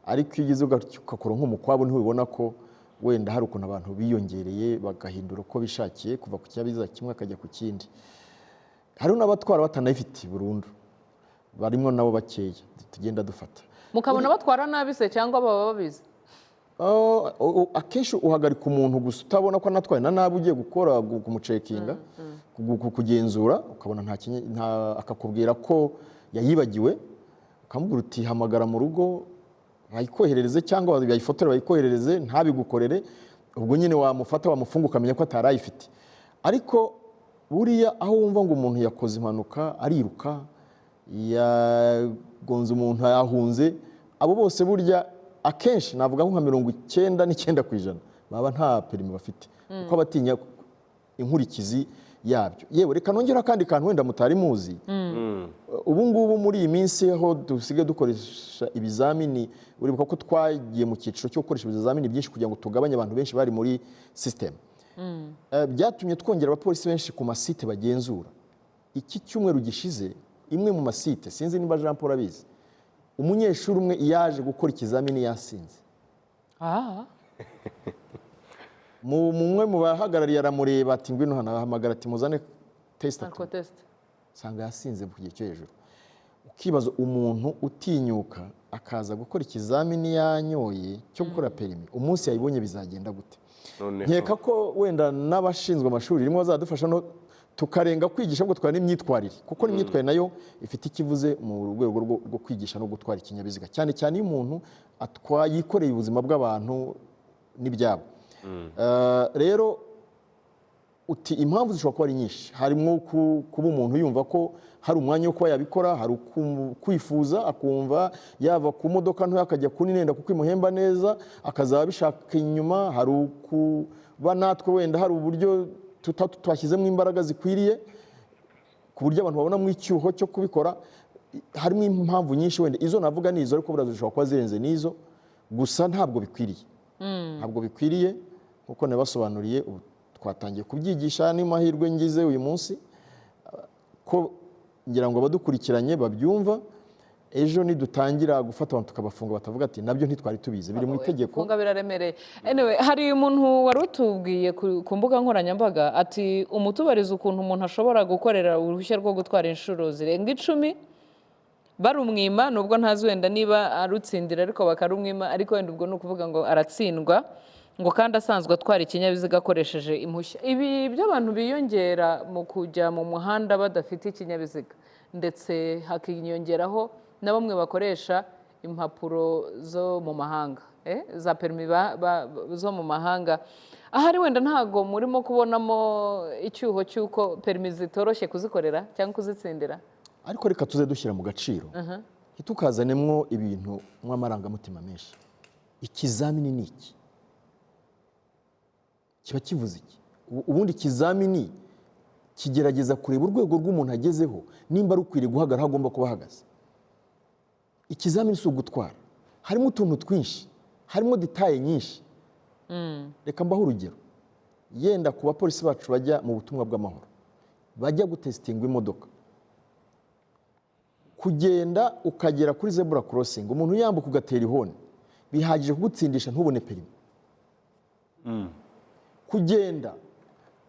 ariko iyo ugize ugakora nk'umukwabu ntubibona ko wenda hari ukuntu abantu biyongereye, bagahindura uko bishakiye, kuva ku kinyabiziga kimwe akajya ku kindi. Hari n'abatwara batanayifite burundu, barimo nabo bakeya tugenda dufata. Mukabona batwara nabi se, cyangwa baba babizi? Akenshi uhagarika umuntu gusa utabona ko anatwaye na nabi, ugiye gukora kumucekinga, kugenzura, ukabona nta akakubwira ko yayibagiwe, ukamubwira uti hamagara mu rugo bayikoherereze cyangwa bayifotore bayikoherereze, ntabigukorere. Ubwo nyine wamufata, wamufunga, ukamenya ko atari ayifite. Ariko buriya aho wumva ngo umuntu yakoze impanuka ariruka, yagonze umuntu yahunze, abo bose burya akenshi navuga nka 99% baba nta perimi bafite, kuko abatinya Inkurikizi yabyo, yewe reka nongere akandi kantu wenda mutari muzi. Ubu ngubu muri iyi minsi aho dusigaye dukoresha ibizamini, uribuka ko twagiye mu cyiciro cyo gukoresha ibizamini byinshi kugira ngo tugabanye abantu benshi bari muri sisitemu. Byatumye twongera abapolisi benshi ku masite bagenzura. Iki cyumweru gishize, imwe mu masite, sinzi niba Jean Paul abizi, umunyeshuri umwe yaje gukora ikizamini yasinze. Mumwe mu bahagarariye aramureba ati: "Ngwino hano." Ahamagara ati: "Muzane test." Alcotest. Usanga yasinze ku gihe cyo hejuru. Ukibaza umuntu utinyuka akaza gukora ikizamini yanyoye cyo gukora perimi, umunsi yayibonye bizagenda gute? Noneho. Nkeka ko wenda n'abashinzwe amashuri rimwe bazadufasha no tukarenga kwigisha, ahubwo twara n'imyitwarire, kuko n'imyitwarire nayo ifite ikivuze mu rwego rwo kwigisha no gutwara ikinyabiziga, cyane cyane iyo umuntu atwaye yikoreye ubuzima bw'abantu n'ibyabo. Rero uti impamvu zishobora kuba ari nyinshi, harimo kuba umuntu yumva ko hari umwanya wo kuba yabikora, hari kwifuza akumva yava ku modoka ntoya akajya ku nini kuko imuhemba neza, akazaba abishaka inyuma, hari kuba natwe wenda hari uburyo twashyizemo imbaraga zikwiriye ku buryo abantu babonamo icyuho cyo kubikora. Harimo impamvu nyinshi, wenda izo navuga ni izo, ariko buriya zishobora kuba zirenze n'izo. Gusa ntabwo bikwiriye, ntabwo bikwiriye. Nkuko nabasobanuriye, ubu twatangiye kubyigisha, n'amahirwe ngize uyu munsi ko ngira ngo abadukurikiranye babyumva, ejo nidutangira gufata abantu tukabafunga batavuga ati: "Nabyo ntitwari tubizi, biri mu itegeko." Gufunga biraremereye. Anyway, hari umuntu wari utubwiye ku mbuga nkoranyambaga ati: "Umutubariza ukuntu umuntu ashobora gukorera uruhushya rwo gutwara inshuro zirenga 10 barumwima, nubwo ntazi wenda niba arutsindira, ariko bakarumwima, ariko wenda ubwo ni ukuvuga ngo aratsindwa, ngo kandi asanzwe atwara ikinyabiziga akoresheje impushya." Ibi by'abantu biyongera mu kujya mu muhanda badafite ikinyabiziga, ndetse hakiyongeraho na bamwe bakoresha impapuro zo mu mahanga, za perimi zo mu mahanga, ahari wenda ntabwo murimo kubonamo icyuho cy'uko perimi zitoroshye kuzikorera cyangwa kuzitsindira? Ariko reka tuze dushyira mu gaciro, ntitukazanemo ibintu nk'amarangamutima menshi. Ikizamini ni iki? Kiba kivuze iki? Ubundi ikizamini kigerageza kureba urwego rw'umuntu agezeho, nimba rukwiriye guhagarara aho agomba kuba ahagaze. Ikizamini si ugutwara, harimo utuntu twinshi, harimo détails nyinshi. Reka mbahe urugero yenda ku bapolisi bacu bajya mu butumwa bw'amahoro, bajya gutesitinga imodoka. Kugenda ukagera kuri zebra crossing, umuntu yambuka ugatera ihoni, bihagije kugutsindisha ntubone perimi. Kugenda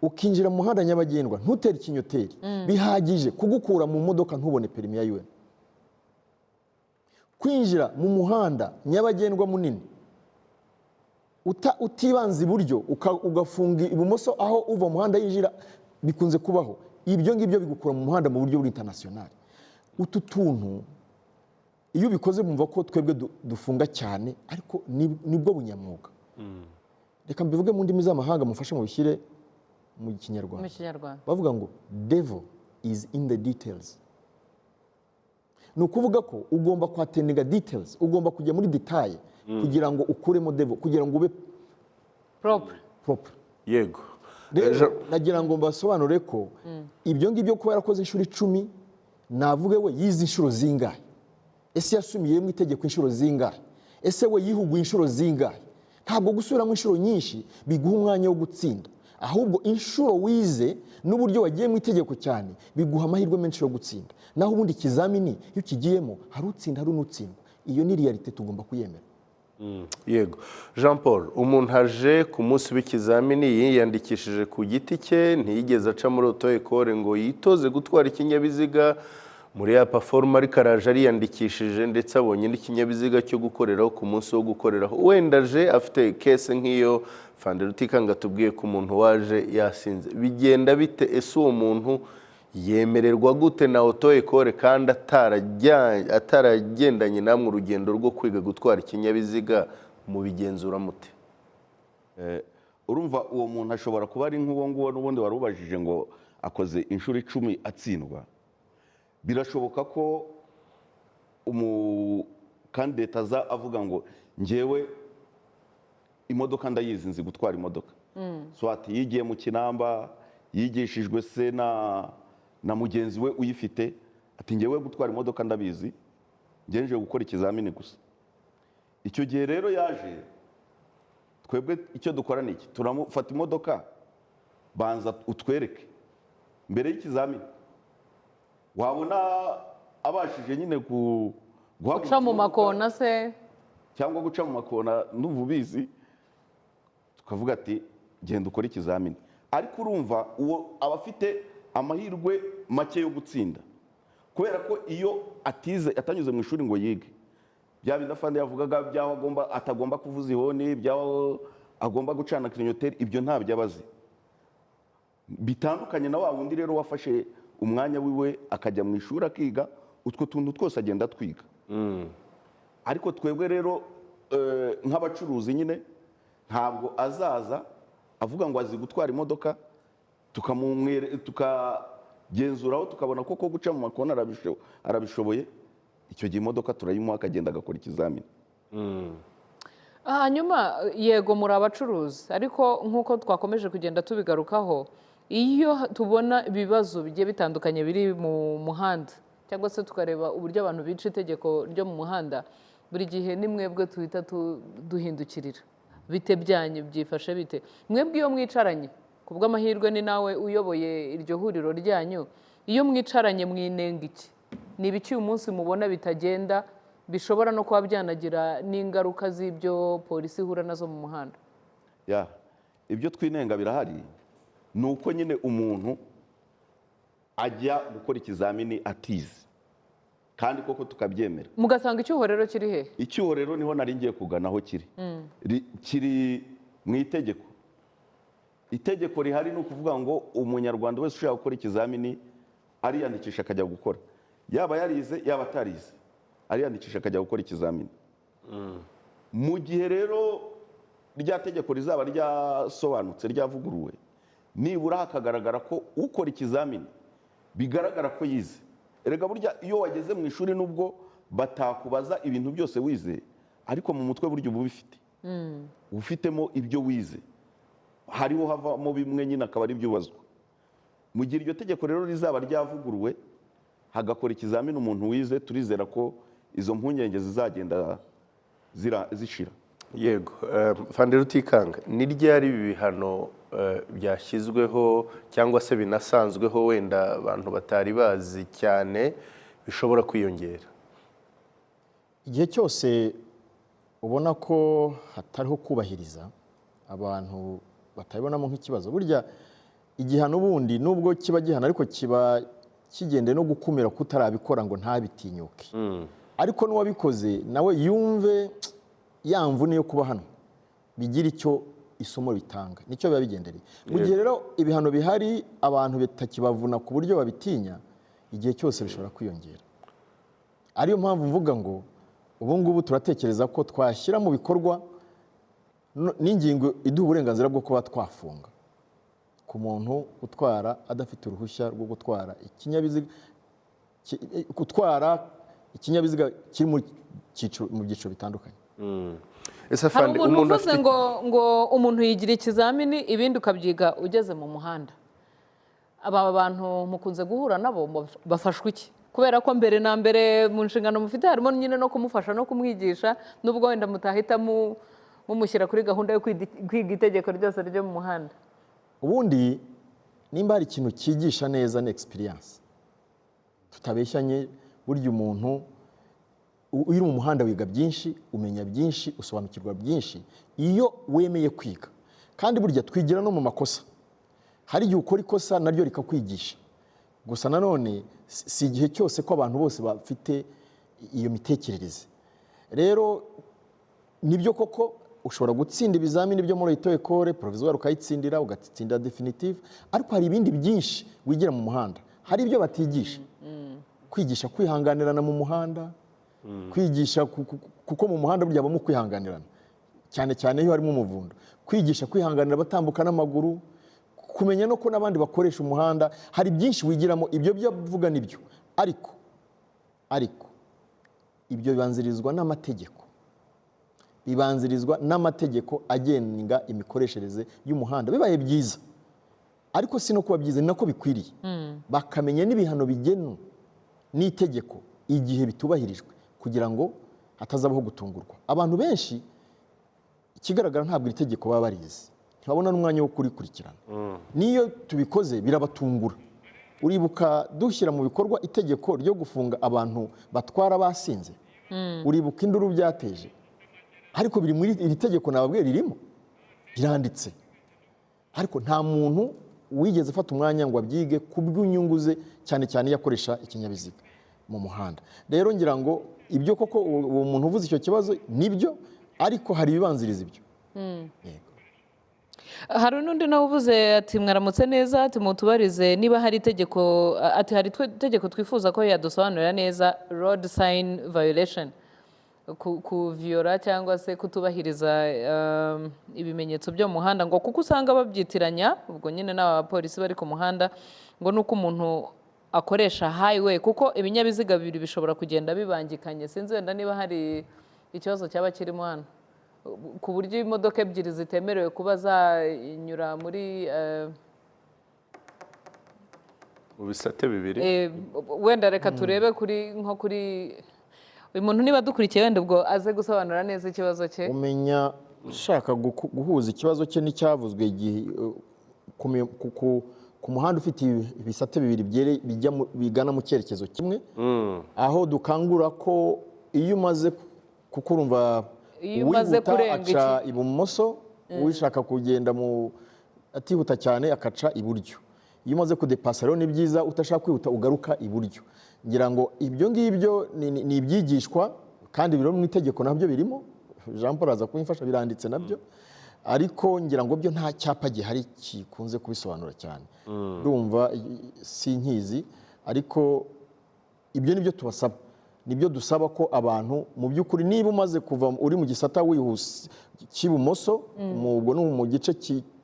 ukinjira mu muhanda nyabagendwa ntutere ikinyoteri, bihagije kugukura mu modoka ntubone perimi ya UN. Kwinjira mu muhanda nyabagendwa munini utibanza iburyo, ugafunga ibumoso aho uva mu muhanda yinjira, bikunze kubaho, ibyo ngibyo bigukura mu muhanda mu buryo buri international. Utu tuntu iyo ubikoze bumva ko twebwe dufunga cyane, ariko nibwo bunyamwuga. Reka mbivuge mu ndimi z'amahanga, mufashe mubishyire mu Kinyarwanda. Mu Kinyarwanda. Bavuga ngo "Devil is in the details." Ni ukuvuga ko ugomba kwattendinga details, ugomba kujya muri détails kugira ngo ukuremo devil, kugira ngo ube propre. Propre. Rero nagira ngo mbasobanure ko ibyo ngibyo, kuba yarakoze inshuro 10, navuge we yize inshuro zingahe? Ese yasumiyemo itegeko inshuro zingahe? Ese we yihuguye inshuro zingahe? Ntabwo gusubiramo inshuro nyinshi biguha umwanya wo gutsinda, ahubwo inshuro wize n'uburyo wagiye mu itegeko cyane biguha amahirwe menshi yo gutsinda. Naho ubundi ikizamini iyo ukigiyemo, hari utsinda, hari n'utsindwa. Iyo ni réalité, tugomba kuyemera. Yego. Jean Paul, umuntu aje ku munsi w'ikizamini yiyandikishije ku giti cye, ntiyigeze aca muri auto école ngo yitoze gutwara ikinyabiziga muri ya plateforme, ariko araje ariyandikishije, ndetse abonye n'ikinyabiziga cyo gukoreraho ku munsi wo gukoreraho. Wenda aje afite case nk'iyo Fande Rutikanga tubwiye ko umuntu waje yasinze. Bigenda bite? Ese uwo muntu yemererwa gute na auto école kandi ataragendanye namwe urugendo rwo kwiga gutwara ikinyabiziga? Mubigenzura mute? Urumva uwo muntu ashobora kuba ari nk'uwo nguwo n'ubundi wari ubajije ngo akoze inshuro 10 atsindwa. Birashoboka ko umukandida aza avuga ngo: "Ngewe imodoka ndayizi, nzi gutwara imodoka." Soit yigiye mu kinamba. Yigishijwe se na mugenzi we uyifite, ati ngewe gutwara imodoka ndabizi, ngejeje gukora ikizamini gusa. Icyo gihe rero yaje, twebwe icyo dukora ni iki? Turamufata imodoka, banza utwereke mbere y'ikizamini. Wabona abashije nyine guhagurutsa Guca mu imodoka makona se? Cyangwa guca mu makona, n'ubu ubizi, tukavuga ati genda ukore ikizamini. Ariko urumva uwo aba afite amahirwe make yo gutsinda, kubera ko iyo atize, atanyuze mu ishuri ngo yige bya bindi afande yavugaga, by'aho agomba atagomba kuvuza ihoni, by'aho agomba gucana kinyoteri, ibyo ntabyo aba azi. Bitandukanye na wa wundi rero wafashe umwanya wiwe akajya mu ishuri akiga utwo tuntu twose, agenda atwiga. Ariko twebwe rero nk'abacuruzi nyine, ntabwo azaza avuga ngo azi gutwara imodoka, tukagenzuraho, tukabona koko guca mu makona arabishoboye. Icyo gihe imodoka turayimuha, akagenda agakora ikizamini. Hanyuma yego, muri abacuruzi, ariko nk'uko twakomeje kugenda tubigarukaho, iyo tubona ibibazo bigiye bitandukanye biri mu muhanda, cyangwa se tukareba uburyo abantu bica itegeko ryo mu muhanda, buri gihe ni mwebwe tuhita duhindukirira. Bite byanyu, byifashe bite mwebwe iyo mwicaranye? Ku bw'amahirwe ni nawe uyoboye iryo huriro ryanyu. Iyo mwicaranye mwinenga iki? Ni ibiki uyu munsi mubona bitagenda, bishobora no kuba byanagira n'ingaruka z'ibyo polisi ihura nazo mu muhanda? Ya, ibyo twinenga birahari. Ni uko nyine umuntu ajya gukora ikizamini atize, kandi koko tukabyemera. Mugasanga icyuho rero kiri hehe? Icyuho rero niho nari ngiye kugana aho kiri. Kiri mu itegeko. Itegeko rihari ni ukuvuga ngo umunyarwanda wese ushaka gukora ikizamini ariyandikisha akajya gukora, yaba yarize yaba atarize, ariyandikisha akajya gukora ikizamini. Mu gihe rero rya tegeko rizaba ryasobanutse, ryavuguruwe, nibura hakagaragara ko ukora ikizamini bigaragara ko yize. Erega burya iyo wageze mu ishuri, nubwo batakubaza ibintu byose wize, ariko mu mutwe burya uba ubifite, uba ufitemo ibyo wize. Hariho havamo bimwe nyine akaba ari byo ubazwa. Mu gihe iryo tegeko rero rizaba ryavuguruwe, hagakora ikizamini umuntu wize, turizera ko izo mpungenge zizagenda zishira. Yego, Fande Rutikanga, ni ryari ibi bihano byashyizweho cyangwa se binasanzweho, wenda abantu batari bazi cyane, bishobora kwiyongera? Igihe cyose ubona ko hatariho kubahiriza, abantu batabibonamo nk'ikibazo. Burya igihano ubundi nubwo kiba gihana, ariko kiba kigendeye no gukumira kutarabikora ngo ntabitinyuke, ariko n'uwabikoze nawe yumve ya mvune yo kuba hano, bigira icyo isomo bitanga. Nicyo biba bigendereye. Mu gihe rero ibihano bihari, abantu bitakibavuna ku buryo babitinya, igihe cyose bishobora kwiyongera. Ariyo mpamvu mvuga ngo ubu ngubu turatekereza ko twashyira mu bikorwa n'ingingo iduha uburenganzira bwo kuba twafunga ku muntu utwara adafite uruhushya rwo gutwara ikinyabiziga, gutwara ikinyabiziga kiri mu byiciro bitandukanye. Ese Hari afande, umuntu umuntu uvuze afite ngo umuntu yigira ikizamini, ibindi ukabyiga ugeze mu muhanda. Aba bantu mukunze guhura nabo, bafashwa iki? Kubera ko mbere na mbere mu nshingano mufite harimo nyine no kumufasha no kumwigisha, nubwo wenda mutahita mumushyira kuri gahunda yo kwiga itegeko ryose ryo mu muhanda. Ubundi nimba hari ikintu cyigisha neza ni experience. Tutabeshyanye, burya umuntu uri mu muhanda wiga byinshi, umenya byinshi, usobanukirwa byinshi iyo wemeye kwiga. Kandi burya twigira no mu makosa. Hari igihe ukora ikosa naryo rikakwigisha. Gusa nanone si igihe cyose ko abantu bose bafite iyo mitekerereze. Rero nibyo koko ushobora gutsinda ibizamini byo muri auto école provisoire, ukayitsindira, ugatsindira definitive, ariko hari ibindi byinshi wigira mu muhanda. Hari ibyo batigisha. Kwigisha kwihanganirana mu muhanda, kwigisha kuko mu muhanda burya habamo kwihanganirana, cyane cyane iyo harimo umuvundo. Kwigisha kwihanganira abatambuka n'amaguru, kumenya no ko n'abandi bakoresha umuhanda. Hari byinshi wigiramo. Ibyo byo avuga nibyo, ariko ibyo bibanzirizwa n'amategeko, bibanzirizwa n'amategeko agenga imikoreshereze y'umuhanda. Bibaye byiza Ariko si no kuba byiza, ni nako bikwiriye, bakamenya n'ibihano bigenwa n'itegeko igihe bitubahirijwe, kugira ngo hatazabaho gutungurwa. Abantu benshi, ikigaragara, ntabwo iri tegeko baba barizi, ntibabona n'umwanya wo kurikurikirana. N'iyo tubikoze birabatungura. Uribuka dushyira mu bikorwa itegeko ryo gufunga abantu batwara basinze? Uribuka induru byateje? Ariko biri muri iri tegeko, nababwiye, ririmo, biranditse, ariko nta muntu wigeze afata umwanya ngo abyige ku bw'inyungu ze, cyane cyane iyo akoresha ikinyabiziga mu muhanda. Rero ngira ngo ibyo koko, uwo muntu uvuze icyo kibazo, nibyo, ariko hari ibibanziriza ibyo. Yego. Hari n'undi nawe uvuze ati: "Mwaramutse neza," ati: "Mutubarize niba hari itegeko," ati: "Hari itegeko twifuza ko yadusobanurira neza, road sign violation, kuviyora cyangwa se kutubahiriza ibimenyetso byo mu muhanda," ngo kuko usanga babyitiranya, ubwo nyine n'abapolisi bari ku muhanda, ngo nuko umuntu akoresha highway, kuko ibinyabiziga bibiri bishobora kugenda bibangikanye. Sinzi wenda niba hari ikibazo cyaba kirimo hano, ku buryo imodoka ebyiri zitemerewe kuba zanyura muri mu bisate bibiri. Wenda reka turebe kuri nko kuri uyu muntu, niba dukurikiye, wenda ubwo aze gusobanura neza ikibazo cye. Umenya ushaka guhuza ikibazo cye n'icyavuzwe igihe ku muhanda ufite ibisate bibiri bigana mu cyerekezo kimwe, aho dukangura ko iyo umaze, kuko urumva Iyo umaze uwihuta kurenga aca ibumoso, ushaka kugenda mu atihuta cyane akaca iburyo. Iyo umaze kudepasa rero, ni byiza, utashaka kwihuta, ugaruka iburyo. Ngira ngo ibyo ngibyo ni ibyigishwa kandi biri mu itegeko, nabyo birimo. Jean Paul aza kubimfasha, biranditse nabyo, ariko ngira ngo byo nta cyapa gihari gikunze kubisobanura cyane. Ndumva sinkizi, ariko ibyo ni byo tubasaba, nibyo dusaba, ko abantu mu by'ukuri, niba umaze kuva uri mu gisata wihuse cy'ibumoso, ubwo ni mu gice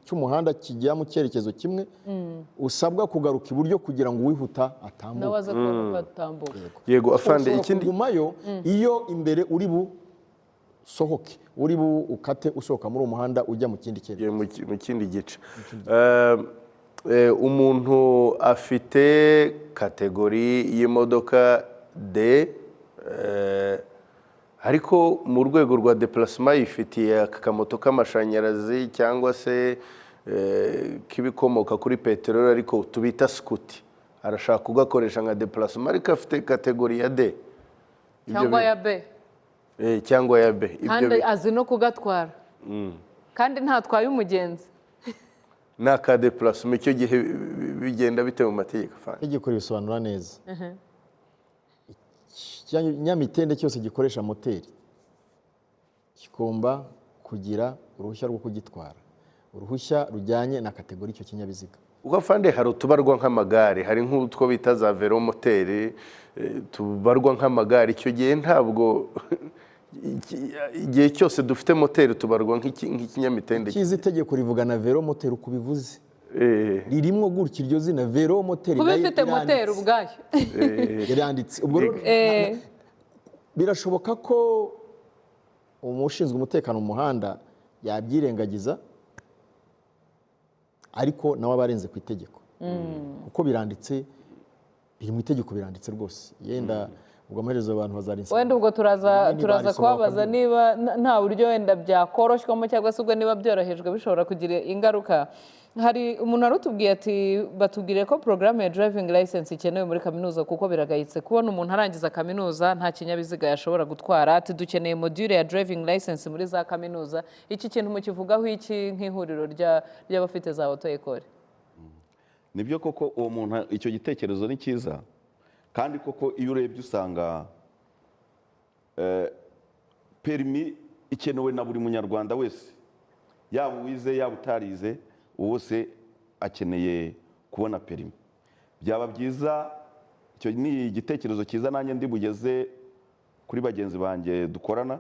cy'umuhanda kijya mu cyerekezo kimwe, usabwa kugaruka iburyo kugira ngo uwihuta atambuke. Nawe aze kubona uko atambuka. Yego, afande. Ushobora Ikindi kugumayo iyo imbere uri busohoke, uri bu ukate usohoka muri uwo muhanda ujya mu kindi cyerekezo. Mu kindi gice. Umuntu afite catégorie y'imodoka D, ariko mu rwego rwa déplacement yifitiye akamoto k'amashanyarazi cyangwa se k'ibikomoka kuri peteroli, ariko tubita sikuti. Arashaka kugakoresha nka déplacement, ariko afite catégorie ya D. Ibyo Cyangwa ya B. Cyangwa ya B. Ibyo Kandi azi no kugatwara, kandi ntatwaye umugenzi. Ni aka déplacement. Icyo gihe bigenda bite mu mategeko, afande? Itegeko ribisobanura neza. Ikinyamitende cyose gikoresha moteri kigomba kugira uruhushya rwo kugitwara, uruhushya rujyanye na catégorie icyo kinyabiziga. Ubwo afande, hari utubarwa nk'amagare, hari nk'utwo bita za velomoteurs, tubarwa nk'amagare. Icyo gihe ntabwo igihe cyose dufite moteri tubarwa nk'ikinyamitende? Cyiza, itegeko rivuga na vélomoteur uko bivuze. Ririmo gutya iryo zina vélomoteur. Kuba Nayo ifite moteri iranditse. ubwayo. Iranditse. Ubwo rero birashoboka ko umushinzwe umutekano mu muhanda yabyirengagiza, ariko nawe aba arenze ku itegeko, kuko biranditse, biri mu itegeko, biranditse rwose. Yenda ubwo amaherezo abantu bazarinsa. Wenda ubwo turaza Rinini turaza barisoma kubabaza bakabyumva. niba nta buryo wenda byakoroshywamo, cyangwa se ubwo niba byorohejwe bishobora kugira ingaruka. Hari umuntu wari utubwiye ati: "Batubwire ko porogaramu ya driving license ikenewe muri kaminuza, kuko biragayitse kubona umuntu arangiza kaminuza nta kinyabiziga yashobora gutwara." Ati: "Dukeneye module ya driving license muri za kaminuza." Iki kintu mukivugaho iki nk'ihuriro ry'abafite za auto école? Nibyo koko, uwo muntu icyo gitekerezo ni cyiza, kandi koko iyo urebye usanga permis ikenewe na buri munyarwanda wese, yaba uwize, yaba utarize, wose akeneye kubona permis. Byaba byiza, icyo ni igitekerezo cyiza, nanjye ndi bugeze kuri bagenzi banjye dukorana,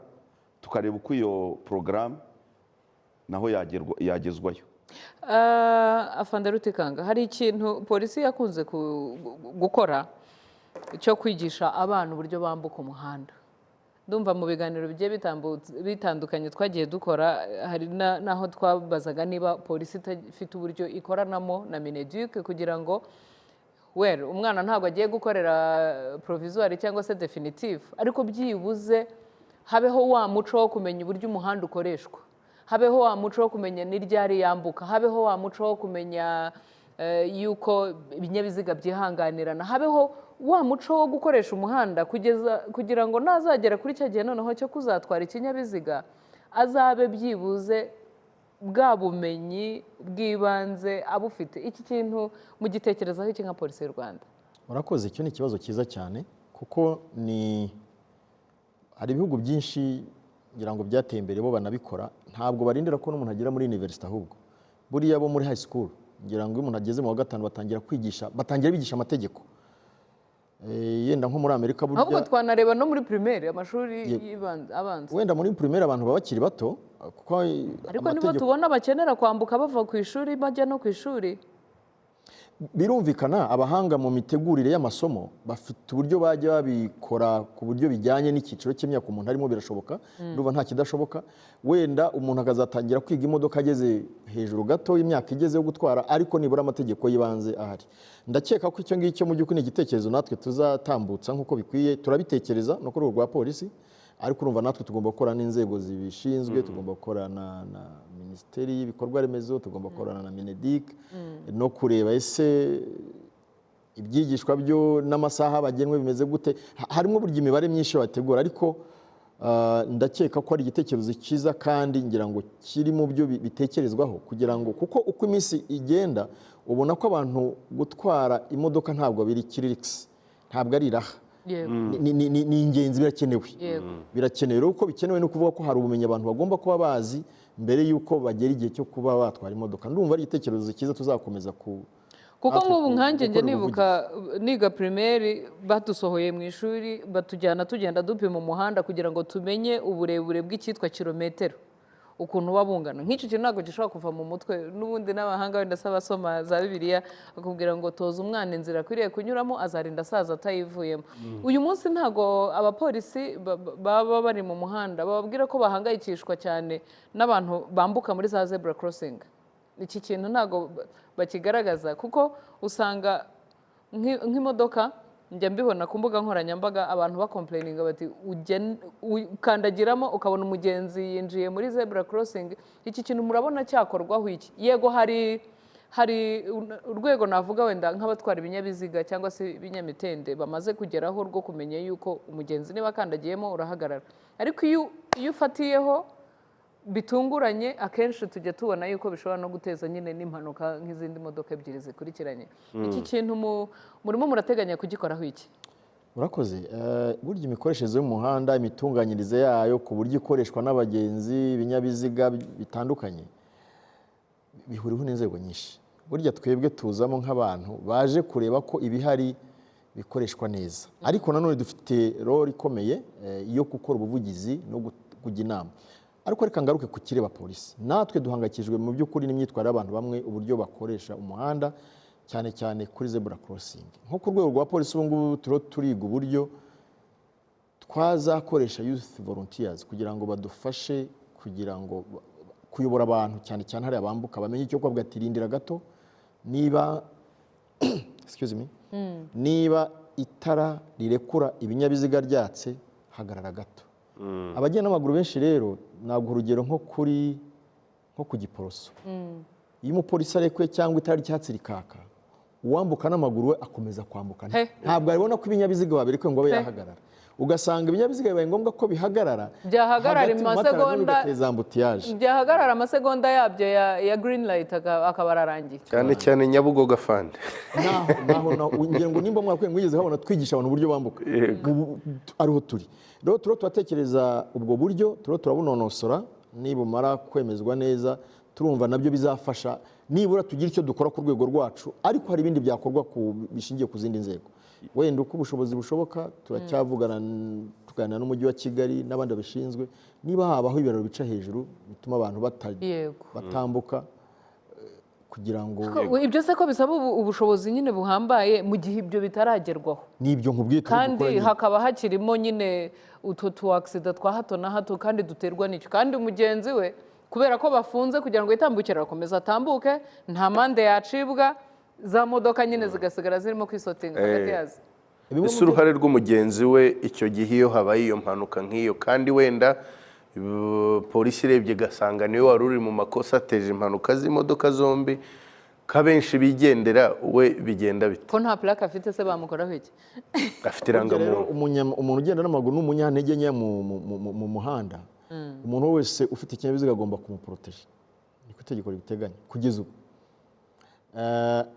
tukareba uko iyo porogaramu naho yagezwayo. Afande Rutikanga, hari ikintu polisi yakunze gukora cyo kwigisha abana uburyo bambuka umuhanda. Ndumva mu biganiro bigiye bitandukanye twagiye dukora, hari n'aho twabazaga niba polisi ifite uburyo ikoranamo na MINEDUC kugira ngo, well, umwana ntabwo agiye gukorera provisoire cyangwa se definitive, ariko byibuze habeho wa muco wo kumenya uburyo umuhanda ukoreshwa, habeho wa muco wo kumenya n'iryari yambuka, habeho wa muco wo kumenya yuko ibinyabiziga byihanganirana, habeho wa muco wo gukoresha umuhanda kugeza kugira ngo nazagera kuri cya gihe noneho cyo kuzatwara ikinyabiziga, azabe byibuze bwa bumenyi bw'ibanze abufite. Iki kintu mugitekerezaho iki nka Polisi y'u Rwanda? Murakoze, icyo ni ikibazo cyiza cyane, kuko ni hari ibihugu byinshi ngira ngo byateye imbere, bo banabikora, ntabwo barindira ko n'umuntu agera muri university, ahubwo buriya bo muri high school, ngira ngo iyo umuntu ageze mu wa gatanu batangira kwigisha, batangira bigisha amategeko. Yenda nko muri Amerika Ahubwo burya twanareba no muri primaire, amashuri abanza. Wenda muri primaire abantu baba bakiri bato, kuko Ariko nibo amategeko tubona bakenera kwambuka bava ku ishuri bajya no ku ishuri. Birumvikana, abahanga mu mitegurire y'amasomo bafite uburyo bajya babikora ku buryo bijyanye n'icyiciro cy'imyaka umuntu arimo. Birashoboka, ndumva nta kidashoboka. Wenda umuntu akazatangira kwiga imodoka ageze hejuru gato y'imyaka igeze yo gutwara, ariko nibura amategeko y'ibanze ahari. Ndakeka ko icyo ngicyo mu by'ukuri ni igitekerezo natwe tuzatambutsa nk'uko bikwiye. Turabitekereza no ku rwego rwa polisi, ariko urumva natwe tugomba gukorana n'inzego zibishinzwe, tugomba gukorana na Minisiteri y'Ibikorwa Remezo, tugomba gukorana na MINEDUC, no kureba ese ibyigishwa byo n'amasaha bagenwe bimeze gute. Harimo burya imibare myinshi bategura, ariko ndakeka ko ari igitekerezo cyiza, kandi ngira ngo kiri mu byo bitekerezwaho, kugira ngo, kuko uko iminsi igenda ubona ko abantu gutwara imodoka ntabwo biri kirikisi, ntabwo ari iraha. Ni ingenzi, birakenewe. Birakenewe rero, uko bikenewe ni ukuvuga ko hari ubumenyi abantu bagomba kuba bazi mbere y'uko bagera igihe cyo kuba batwara imodoka. Ndumva ari igitekerezo cyiza tuzakomeza ku Kuko natwe nk'ubu nkanjye njya gukora nibuka niga primaire, badusohoye mu ishuri batujyana tugenda dupima umuhanda kugira ngo tumenye uburebure bw'icyitwa kilometero ukuntu buba bungana. Nk'icyo kintu ntabwo gishobora kuva mu mutwe. N'ubundi n'abahanga wenda se abasoma za Bibiliya bakubwira ngo toza umwana inzira akwiriye kunyuramo, azarinda asaza atayivuyemo. Uyu munsi ntabwo abapolisi baba bari mu muhanda bababwira ko bahangayikishwa cyane n'abantu bambuka muri za zebra crossing? Iki kintu ntabwo bakigaragaza, kuko usanga nk'imodoka, njya mbibona ku mbuga nkoranyambaga, abantu bacomplaininga bati ukandagiramo ukabona umugenzi yinjiye muri zebra crossing. Iki kintu murabona cyakorwaho iki? Yego, hari urwego navuga wenda nk'abatwara ibinyabiziga cyangwa se ibinyamitende bamaze kugeraho rwo kumenya yuko umugenzi niba akandagiyemo urahagarara, ariko iyo ufatiyeho bitunguranye, akenshi tujya tubona yuko bishobora no guteza nyine n'impanuka nk'izindi modoka ebyiri zikurikiranye. Iki kintu murimo murateganya kugikoraho iki? Murakoze. Burya imikoreshereze y'umuhanda, imitunganyirize yayo ku buryo ikoreshwa n'abagenzi, ibinyabiziga bitandukanye, bihuriweho n'inzego nyinshi. Burya twebwe tuzamo nk'abantu baje kureba ko ibihari bikoreshwa neza, ariko nanone dufite role ikomeye yo gukora ubuvugizi no kujya inama. Ariko reka ngaruke ku kireba polisi. Natwe duhangayikishijwe mu by'ukuri n'imyitwarire y'abantu bamwe, uburyo bakoresha umuhanda, cyane cyane kuri zebra crossing. Nko ku rwego rwa polisi, ubu ngubu turiho turiga uburyo twazakoresha youth volunteers kugira ngo badufashe, kugira ngo kuyobora abantu, cyane cyane hariya bambuka, bamenye icyo kubavuga ati rindira gato, niba, excuse me, niba itara rirekura ibinyabiziga ryatse, hagarara gato. Abagenda n'amaguru benshi rero, naguha urugero nko ku Giporoso, iyo umupolisi arekuye cyangwa itara ry'icyatsi rikaka, uwambuka n'amaguru we akomeza kwambuka. He. Ntabwo abona ko ibinyabiziga babirekuye ngo abe He. yahagarara, ugasanga ibinyabiziga bibaye ngombwa ko bihagarara Byahagarara hagati mu matara, amasegonda bigateza embouteillage. Byahagarara amasegonda yabyo ya green light akaba ararangiye. Cyane cyane Nyabugogo, afande. Naho ngira ngo nimba mwakwiye mwigeze habona twigisha abantu uburyo bambuka. Ubu ariho turi rero, turiho turatekereza ubwo buryo, turiho turabunonosora. Nibumara kwemezwa neza, turumva nabyo bizafasha nibura tugira icyo dukora ku rwego rwacu, ariko hari ibindi byakorwa bishingiye ku zindi nzego, wenda uko ubushobozi bushoboka. Turacyavugana, tuganira n'Umujyi wa Kigali n'abandi babishinzwe, niba habaho ibiraro bica hejuru bituma abantu batambuka. Kugira ngo Ibyo se ko bisaba ubushobozi nyine buhambaye mu gihe ibyo bitaragerwaho? N'ibyo nkubwiye turi Kandi gukora nyine. hakaba hakirimo nyine utwo tu accident twa hato na hato kandi duterwa n'icyo, kandi mugenzi we kubera ko bafunze kugira ngo yitambukire, arakomeza atambuke, nta amande yacibwa, za modoka nyine zigasigara zirimo kwisotinga hagati yazo. Bimwe Ese uruhare rw'umugenzi we icyo gihe, iyo habaye iyo mpanuka nk'iyo, kandi wenda polisi irebye igasanga niwe wari uri mu makosa, ateje impanuka z'imodoka zombi, ko abenshi bigendera, we bigenda bite? Ko nta plaque afite se, bamukoraho iki? Afite Burya rero irangamuntu. Umuntu ugenda n'amaguru ni umunyantege nke mu muhanda. Umuntu wese ufite ikinyabiziga agomba kumuporoteje, niko itegeko ribiteganya kugeza ubu.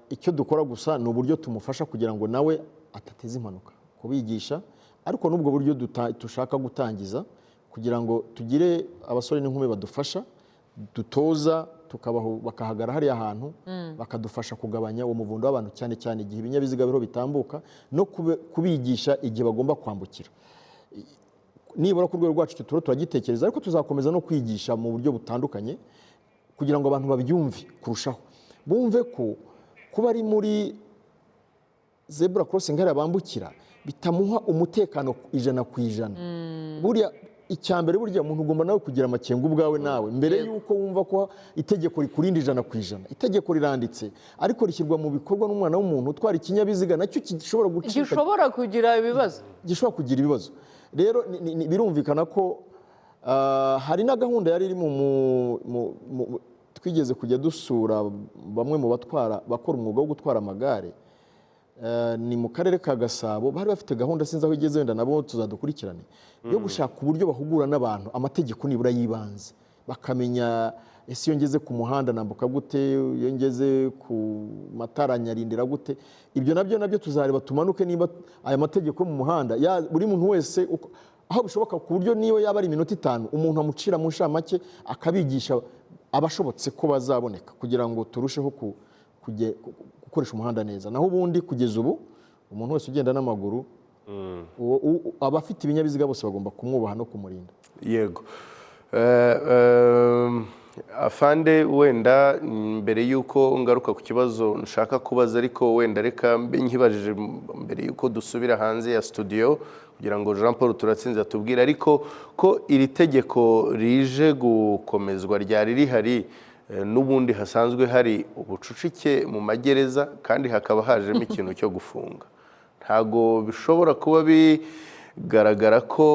Icyo dukora gusa ni uburyo tumufasha kugira ngo nawe atateza impanuka, kubigisha, ariko n'ubwo buryo dushaka gutangiza kugira ngo tugire abasore n'inkumi badufasha, dutoza, tukabaho, bakahagara hariya hantu, bakadufasha kugabanya uwo muvundo w'abantu, cyane cyane igihe ibinyabiziga biriho bitambuka, no kubigisha igihe bagomba kwambukira. Nibura ku rwego rwacu icyo turiho turagitekereza, ariko tuzakomeza no kwigisha mu buryo butandukanye kugira ngo abantu babyumve kurushaho, bumve ko kuba ari muri zebra crossing hariya bambukira bitamuha umutekano 100%. Buriya icya mbere, burya umuntu ugomba nawe kugira amakenga ubwawe nawe mbere y'uko wumva ko itegeko rikurinda 100%. Itegeko riranditse, ariko rishyirwa mu bikorwa n'umwana w'umuntu utwara ikinyabiziga, nacyo gishobora gucika, gishobora kugira ibibazo. Gishobora kugira ibibazo. Rero birumvikana ko hari na gahunda yari iri twigeze kujya dusura bamwe mu batwara, bakora umwuga wo gutwara amagare. Ni mu karere ka Gasabo, bari bafite gahunda, sinzi aho igeze, wenda nabo tuzadukurikirane, yo gushaka uburyo bahugura n'abantu amategeko nibura y'ibanze, bakamenya: ese iyo ngeze ku muhanda nambuka gute? Iyo ngeze ku matara nyarindira gute? Ibyo nabyo tuzareba, tumanuke niba aya mategeko yo mu muhanda buri muntu wese aho bishoboka, ku buryo niyo yaba ari iminota 5 umuntu amucira mu nshamake akabigisha, abashobotse ko bazaboneka, kugira ngo turusheho gukoresha umuhanda neza. Naho ubundi kugeza ubu umuntu wese ugenda n'amaguru, abafite ibinyabiziga bose bagomba kumwubaha no kumurinda. Yego. Afande, wenda mbere y'uko ngaruka ku kibazo nshaka kubaza, ariko wenda reka mbe nkibajije mbere y'uko dusubira hanze ya studio, kugira ngo Jean Paul Turatsinze atubwire, ariko ko iri tegeko rije gukomezwa ryari rihari, n'ubundi hasanzwe hari ubucucike mu magereza, kandi hakaba hajemo ikintu cyo gufunga, ntago bishobora kuba bigaragara ko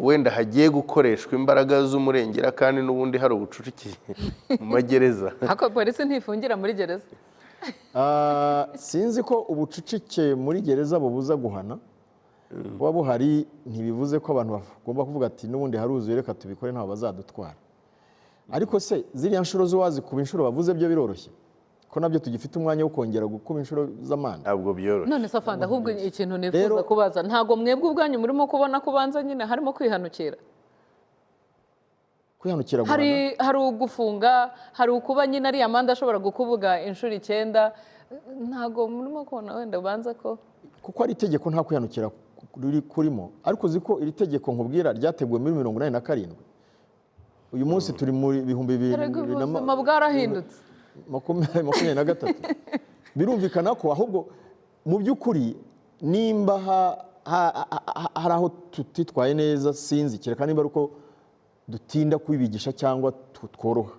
wenda hagiye gukoreshwa imbaraga z'umurengera, kandi n'ubundi hari ubucucike mu magereza? Ariko polisi ntifungira muri gereza. Sinzi ko ubucucike muri gereza bubuza guhana. Kuba buhari ntibivuze ko abantu bagomba kuvuga ati: "N'ubundi haruzuye, reka tubikore, ntaho bazadutwara." Ariko se ziriya nshuro zo wazikuba inshuro bavuze, byo biroroshye ko nabyo tugifite umwanya wo kongera gukuba inshuro z'amande? Ntabwo byoroshye. None se afande, ahubwo ikintu nifuza kubaza, ntabwo mwebwe ubwanyu murimo kubona ko ubanza nyine harimo kwihanukira? Kwihanukira guhana? Hari ugufunga, hari ukuba nyine ariya mande ashobora gukubuga inshuro 9. Ntabwo murimo kubona wenda ubanza ko Kuko ari itegeko, nta kwihanukira ruri kurimo. Ariko uzi ko iri tegeko nkubwira ryateguwe muri 87? Uyu munsi turi muri bihumbi Erega bibiri na ubuzima bwarahindutse. 23. Birumvikana ko ahubwo mu by'ukuri nimba hari aho tutitwaye neza, sinzi, kereka nimba ari uko dutinda kubibigisha cyangwa tworoha.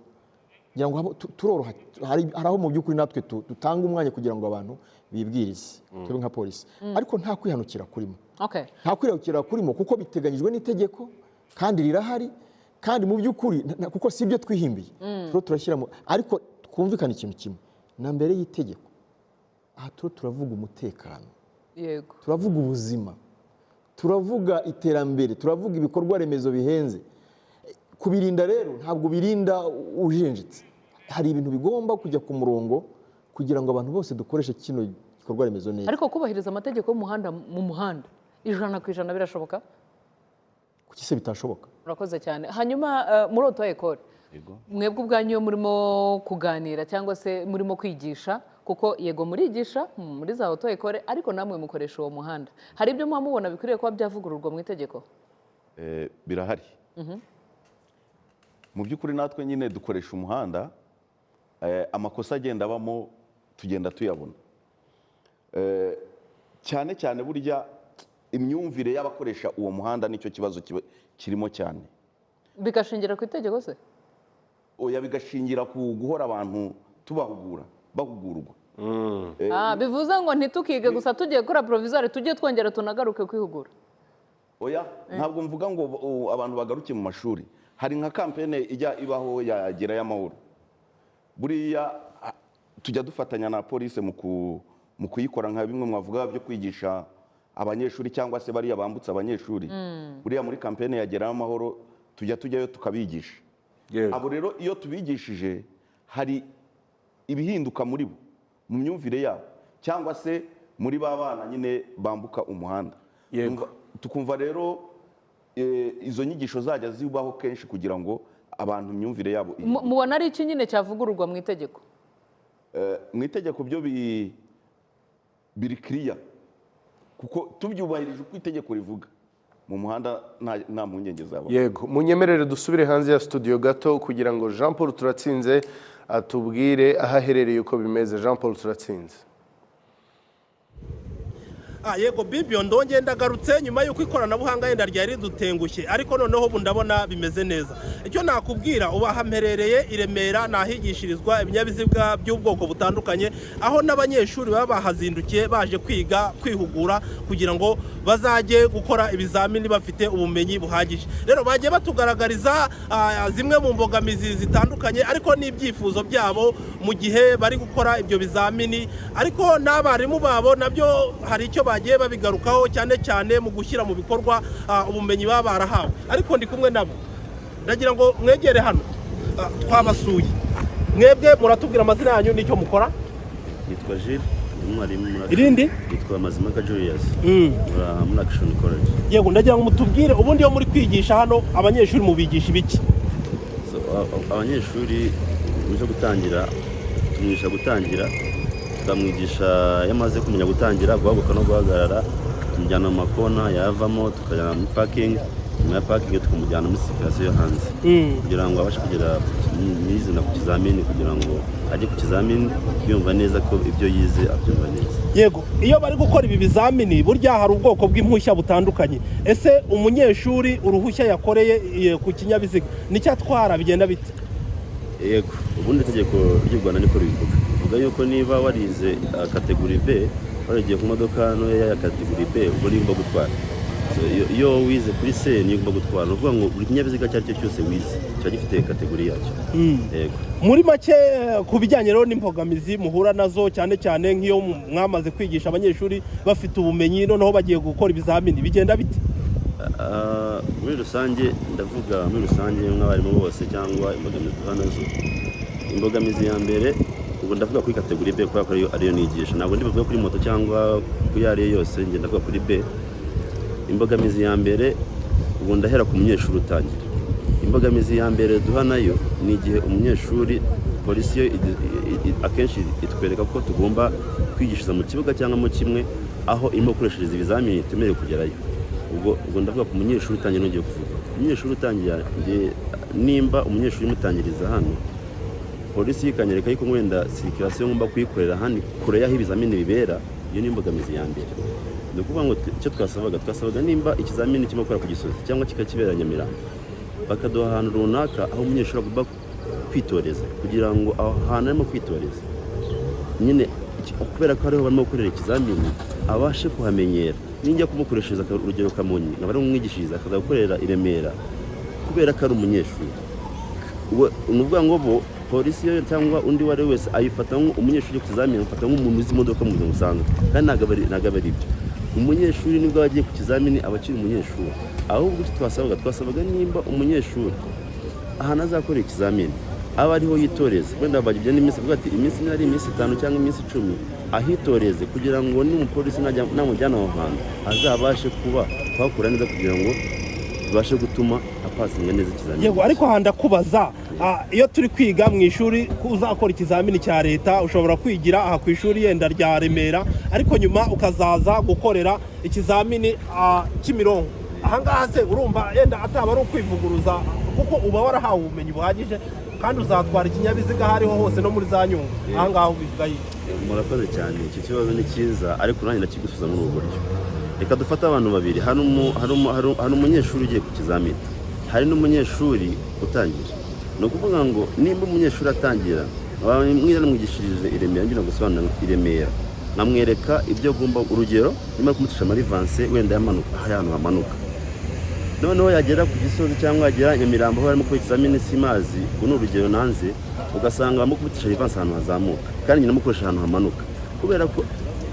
Ngira ngo turoroha. Hari aho mu by'ukuri natwe dutanga umwanya kugira ngo abantu bibwirize, tube nka polisi, ariko nta kwihanukira kurimo. Nta kwihanukira kurimo, kuko biteganyijwe n'itegeko kandi rirahari, kandi mu by'ukuri kuko si ibyo twihimbiye, turiho turashyiramo. Ariko twumvikane ikintu kimwe: na mbere y'itegeko, aha turiho turavuga umutekano, turavuga ubuzima, turavuga iterambere, turavuga ibikorwa remezo bihenze. Kubirinda rero ntabwo birinda ujenjetse. Hari ibintu bigomba kujya ku murongo kugira ngo abantu bose dukoreshe kino gikorwa remezo neza. Ariko kubahiriza amategeko y'umuhanda mu muhanda 100% birashoboka? Kuki se bitashoboka? Murakoze cyane. Hanyuma muri auto école, mwebwe ubwanyu iyo murimo kuganira cyangwa se murimo kwigisha, kuko yego murigisha muri za auto école, ariko namwe mukoresha uwo muhanda, hari ibyo muba mubona bikwiriye kuba byavugururwa mu itegeko? Birahari. Mu by'ukuri natwe nyine dukoresha umuhanda. Amakosa agenda abamo tugenda tuyabona. Cyane cyane burya imyumvire y'abakoresha uwo muhanda nicyo kibazo kirimo cyane. Bigashingira ku itegeko se? Oya, bigashingira ku guhora abantu tubahugura, bahugurwa. Ah, bivuze ngo ntitukige gusa tugiye gukora provisoire, tujye twongera tunagaruke kwihugura. Oya, ntabwo mvuga ngo abantu bagaruke mu mashuri. Hari nka campaign ijya ibaho ya Gerayo Amahoro. Buriya tujya dufatanya na polisi mu kuyikora, nka bimwe mwavuga byo kwigisha abanyeshuri cyangwa se bariya bambutse abanyeshuri. Buriya muri campaign ya Gerayo Amahoro tujya tujyayo tukabigisha. Abo rero iyo tubigishije hari ibihinduka muri bo, mu myumvire yabo cyangwa se muri ba bana nyine bambuka umuhanda. Tukumva rero izo nyigisho zajya zibaho kenshi kugira ngo abantu imyumvire yabo ihinduke. Mubona ari iki nyine cyavugururwa mu itegeko? Mu itegeko byo biri kiriya, kuko tubyubahirije uko itegeko rivuga mu muhanda nta mpungenge zaba. Yego, munyemerere dusubire hanze ya studio gato kugira ngo Jean Paul Turatsinze atubwire aho aherereye uko bimeze. Jean Paul Turatsinze. Ah, yego bibyo, ndongeye ndagarutse nyuma y'uko ikoranabuhanga yenda ryari ridutengushye, ariko noneho ubu ndabona bimeze neza. Icyo nakubwira, ubu aha mperereye i Remera, ni ahigishirizwa ibinyabiziga by'ubwoko butandukanye, aho n'abanyeshuri baba bahazindukiye baje kwiga, kwihugura kugira ngo bazajye gukora ibizamini bafite ubumenyi buhagije. Rero bagiye batugaragariza zimwe mu mbogamizi zitandukanye, ariko n'ibyifuzo byabo mu gihe bari gukora ibyo bizamini, ariko n'abarimu babo nabyo hari icyo bagiye babigarukaho, cyane cyane mu gushyira mu bikorwa ubumenyi baba barahawe. Ariko ndi kumwe nabo, ndagira ngo mwegere hano. Twabasuye mwebwe, muratubwira amazina yanyu n'icyo mukora. Nitwa Jules, ndi umwarimu muri Irindi? Nitwa Mazimpaka Julius, muri Action College. Yego, ndagira ngo mutubwire, ubundi iyo muri kwigisha hano abanyeshuri mubigisha ibiki? So, abanyeshuri uje gutangira tumwigisha gutangira, tukamwigisha iyo amaze kumenya gutangira, guhaguruka no guhagarara, tumujyana mu makona, yavamo tukajyana muri parking, nyuma ya parking tukamujyana muri circulation yo hanze kugira ngo abashe kugera nyirizina ku kizamini, kugira ngo ajye ku kizamini yumva neza ko ibyo yize abyumva neza. Yego, iyo bari gukora ibi bizamini burya hari ubwoko bw'impushya butandukanye. Ese umunyeshuri uruhushya yakoreye ku kinyabiziga nicyo atwara, bigenda bite? Yego, ubundi itegeko ry'u Rwanda niko ribivuga, bivuga yuko niba warize category B, warigiye ku modoka ntoya ya category B, ubwo niyo ugomba gutwara. So, iyo wize kuri C niyo ugomba gutwara. Ni ukuvuga ngo buri kinyabiziga icyo ari cyo cyose wize kiba gifite category yacyo. Yego. Muri make, ku bijyanye rero n'imbogamizi muhura nazo, cyane cyane nk'iyo mwamaze kwigisha abanyeshuri bafite ubumenyi, noneho bagiye gukora ibizamini, bigenda bite? Muri rusange, ndavuga muri rusange nk'abarimu bose cyangwa imbogamizi duhura nazo, imbogamizi ya mbere, ubwo ndavuga kuri category B kubera ko ariyo nigisha, ntabwo ndi buvuge kuri moto cyangwa kuri iyo ariyo yose, njye ndavuga kuri B. Imbogamizi ya mbere, ubu ndahera ku munyeshuri utangira, imbogamizi ya mbere duha nayo ni igihe umunyeshuri polisi yo akenshi itwereka ko tugomba kwigishiriza mu kibuga cyangwa mu kimwe aho irimo gukoreshereza ibizamini twemerewe kugerayo. Ubwo ndavuga ku munyeshuri utangiye, nongeye kuvuga umunyeshuri utangiye. Nimba umunyeshuri mutangiriza hano, polisi ikanyereka yuko wenda circulation ngomba kuyikorera hano kure y'aho ibizamini bibera, iyo ni imbogamizi ya mbere. Ni ukuvuga ngo icyo twasabaga, nimba ikizamini kirimo gukora ku Gisozi cyangwa kikakibera Nyamirambo, bakaduha ahantu runaka aho umunyeshuri agomba kwitoreza, kugira ngo aho hantu arimo kwitoreza nyine kubera ko ariho barimo gukorera ikizamini abashe kuhamenyera. Ninjya kumukoreshereza urugero Kamonyi, nkaba ari umwigishiriza, akaza gukorera i Remera, kubera ko ari umunyeshuri, ni ukuvuga ngo bo polisi yo cyangwa undi uwo ari we wese ayifata nk'umunyeshuri ku kizamini, amufata nk'umuntu uzi imodoka mu buzima busanzwe, kandi ntabwo aba ari byo. Umunyeshuri nibwo aba agiye ku kizamini aba akiri umunyeshuri. Ahubwo icyo twasabaga, nimba umunyeshuri ahantu azakorera ikizamini aba ariho yitoreza, wenda bajya n'iminsi, avuga ati iminsi niba ari iminsi 5 cyangwa iminsi 10, ahitoreze kugira ngo n'umupolisi namujyana aho hantu azabashe kuba kuhakura neza, kugira ngo bibashe gutuma apasinga neza ikizamini. Yego, ariko aha ndakubaza, iyo turi kwiga mu ishuri ko uzakora ikizamini cya leta, ushobora kwigira aha ku ishuri yenda rya Remera, ariko nyuma ukazaza gukorera ikizamini Kimironko. Ahangaha se urumva yenda ataba ari ukwivuguruza? Kuko uba warahawe ubumenyi buhagije kandi uzatwara ikinyabiziga aho ariho hose, no muri za Nyungwe. Aha ngaha ubivuga yiki? Murakoze cyane. Icyo kibazo ni cyiza, ariko nanjye ndakigusubiza muri ubu buryo. Reka dufate abantu babiri. Hari umunyeshuri ugiye ku kizamini, hari n'umunyeshuri utangira. Ni ukuvuga ngo nimba umunyeshuri atangira, mwigishirije i Remera, ngira ngo gusobanura i Remera, nkamwereka ibyo agomba, urugero nimba kumucisha amarivanse wenda yamanuka, hari ahantu hamanuka, noneho yagera ku Gisozi cyangwa yagera Nyamirambo aho barimo gukora ikizamini simazi, ubwo ni urugero nanze, ugasanga barimo kumucisha rivanse ahantu hazamuka kandi nyina amukoresha ahantu hamanuka. Kubera ko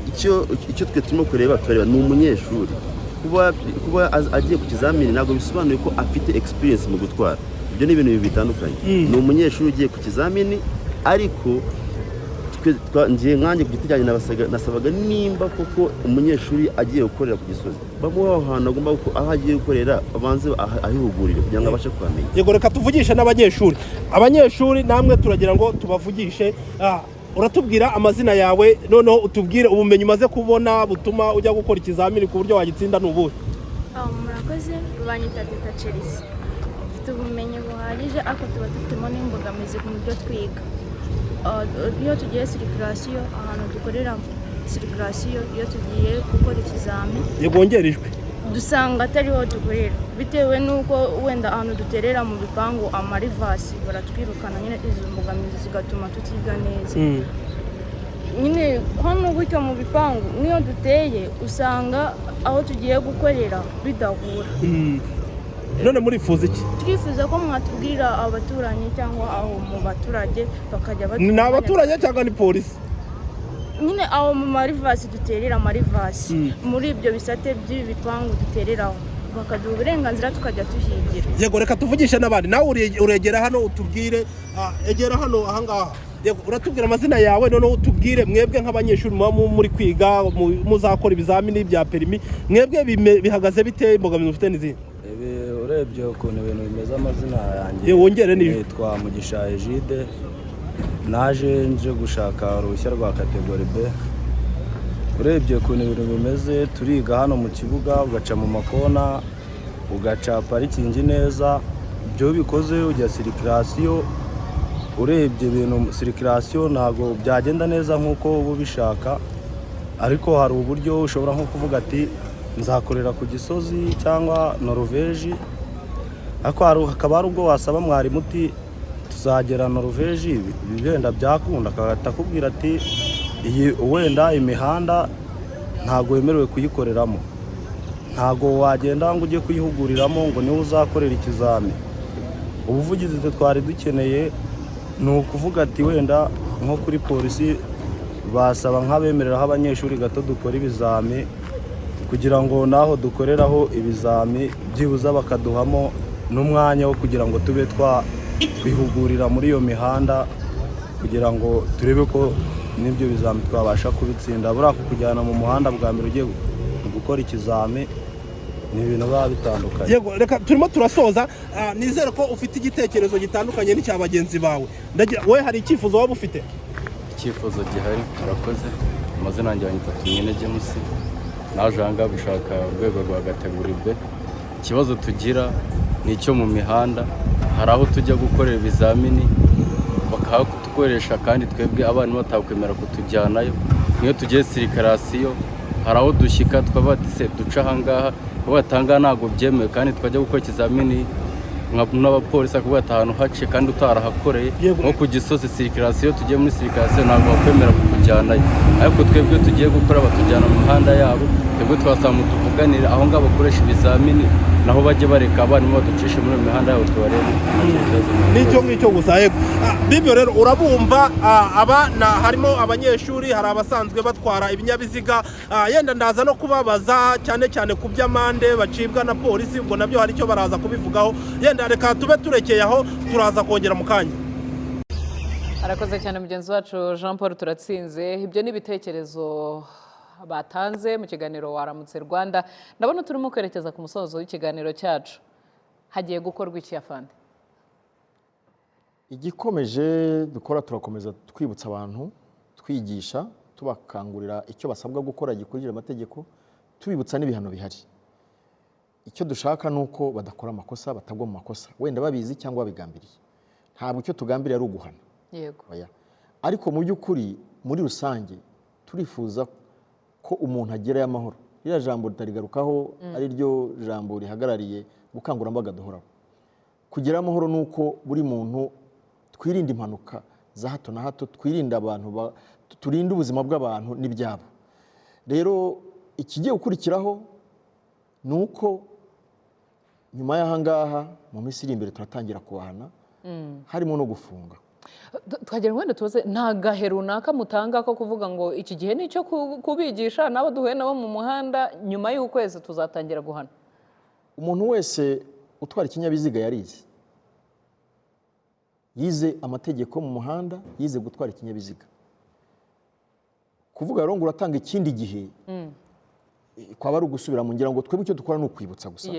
icyo twe turimo kureba, turareba ni umunyeshuri. Kuba agiye ku kizamini ntabwo bisobanuye ko afite experience mu gutwara. Ibyo ni ibintu bibiri bitandukanye. Ni umunyeshuri ugiye ku kizamini, ariko ngiye nkanjye ku giti cyanjye nasabaga nimba koko umunyeshuri agiye gukorera ku Gisozi, bamuhe aho hantu agomba aho agiye gukorera, abanze ahihugurire kugira ngo abashe kuhamenya. Yego, reka tuvugishe n'abanyeshuri. Abanyeshuri namwe turagira ngo tubavugishe. Uratubwira amazina yawe, noneho utubwire ubumenyi umaze kubona butuma ujya gukora ikizamini ku buryo wagitsinda ni ubuhe? Murakoze, banyita Teta Chelsea. Mfite ubumenyi buhagije, ariko tuba dufitemo n'imbogamizi mu byo twiga. Iyo tugiye circulation, ahantu dukorera circulation, iyo tugiye gukora ikizami, Yego, wongera ijwi. dusanga atariho dukorera, bitewe n'uko wenda ahantu duterera mu bipangu amarivasi baratwirukana nyine. Izo mbogamizi zigatuma tutiga neza nyine. Hano gutyo mu bipangu n'iyo duteye, usanga aho tugiye gukorera bidahura. None murifuza iki? Turifuza ko mwatubwirira abaturanyi cyangwa aho mu baturage bakajya Ni abaturage cyangwa ni polisi? Nyine aho mu marivasi duterera amarivasi, muri ibyo bisate by'ibi bipangu dutereraho, bakaduha uburenganzira tukajya tuhigira. Yego, reka tuvugishe n'abandi. Nawe uregera hano utubwire, egera hano ahangaha. Yego, uratubwira amazina yawe, noneho utubwire mwebwe nk'abanyeshuri muba muri kwiga, muzakora ibizamini bya perimi, mwebwe bihagaze bite? Imbogamizi mufite n'izindi? Ibi urebye ukuntu ibintu bimeze, amazina yanjye Ye, wongere n'ijwi. nitwa Mugisha Egide. Naje nje gushaka uruhushya rwa catégorie B. Urebye ukuntu ibintu bimeze, turiga hano mu kibuga, ugaca mu makona, ugaca parking neza. Ibyo bikoze ujya circulation, urebye ibintu circulation ntabwo byagenda neza nk'uko uba ubishaka. Ariko hari uburyo ushobora nko kuvuga ati nzakorera ku Gisozi cyangwa Noruveji, ariko hakaba hari ubwo wasaba mwarimu uti tuzagera Noruveji, ibi wenda byakunda, agahita akubwira ati iyi wenda imihanda ntabwo wemerewe kuyikoreramo, ntabwo wagenda ngo ujye kuyihuguriramo ngo niwe uzakorera ikizami. Ubuvugizi twe twari dukeneye ni ukuvuga ati wenda nko kuri polisi basaba nk'abemereraho abanyeshuri gato dukora ibizami, kugira ngo naho dukoreraho ibizami byibuze bakaduhamo n'umwanya wo kugira ngo tube twakwihugurira muri iyo mihanda, kugira ngo turebe ko n'ibyo bizami twabasha kubitsinda. Buriya kukujyana mu muhanda bwa mbere ugiye gukora ikizami ni ibintu biba bitandukanye. Yego, reka turimo turasoza. Nizere ko ufite igitekerezo gitandukanye n'icya bagenzi bawe. Ndagira wowe, hari icyifuzo waba ufite? Icyifuzo gihari, murakoze. Amazina yanjye banyita Tumwine James. Naje aha ngaha gushaka urwego rwa catégorie B. Ikibazo tugira ni icyo mu mihanda. Hari aho tujya gukorera ibizamini bakahatukoresha, kandi twebwe abarimu batakwemera kutujyanayo. Niyo tugiye circulation, hari aho dushyika tukavuga ati se duca aha ngaha? Bavuga ati aha ngaha ntabwo byemewe, kandi twajya gukora ikizamini n'abapolisi akavuga ati ahantu hace kandi utarahakoreye. Nko ku Gisozi circulation, tugiye muri circulation ntabwo bakwemera kukujyanayo, ariko twebwe tugiye gukora batujyana mu mihanda yabo. Twebwe twasaba mutuvuganire aho ngaho bakoresha ibizamini, naho bajye bareka abarimu baducishe muri iyo mihanda yabo tubarebe. Nta kibazo. N'icyo ngicyo gusa. Yego. Bibyo rero urabumva, aba harimo abanyeshuri, hari abasanzwe batwara ibinyabiziga. Yenda ndaza no kubabaza cyane cyane ku by'amande bacibwa na polisi, ubwo nabyo hari icyo baraza kubivugaho. Yenda reka tube turekeye aho, turaza kongera mu kanya. Arakoze cyane mugenzi wacu Jean Paul Turatsinze. Ibyo ni ibitekerezo batanze mu kiganiro Waramutse Rwanda. Ndabona turimo kwerekeza ku musozo w'ikiganiro cyacu. Hagiye gukorwa iki, afande? Igikomeje dukora, turakomeza twibutsa abantu, twigisha, tubakangurira icyo basabwa gukora gikurikije amategeko, tubibutsa n'ibihano bihari. Icyo dushaka ni uko badakora amakosa, batagwa mu makosa wenda babizi cyangwa babigambiriye. Ntabwo icyo tugambiriye ari uguhana. Oya. Ariko mu by'ukuri, muri rusange, turifuza ko umuntu agerayo amahoro. Ririya jambo tutarigarukaho, ari ryo jambo rihagarariye ubukangurambaga duhoraho. Kugira amahoro ni uko buri muntu twirinda impanuka za hato na hato, twirinde abantu turinde ubuzima bw'abantu n'ibyabo. Rero ikigiye gukurikiraho ni uko nyuma y'aha ngaha, mu minsi iri imbere, turatangira kubahana, harimo no gufunga. Twagira ngo wenda tubaze, nta gahe runaka mutanga ko kuvuga ngo iki gihe ni icyo kubigisha n'abo duhuye nabo mu muhanda, nyuma y'ukwezi tuzatangira guhana? Umuntu wese utwara ikinyabiziga yarize, yize amategeko mu muhanda, yize gutwara ikinyabiziga. Kuvuga rero ngo uratanga ikindi gihe kwaba ari ugusubira mu ngira ngo twebwe icyo dukora ni ukwibutsa gusa.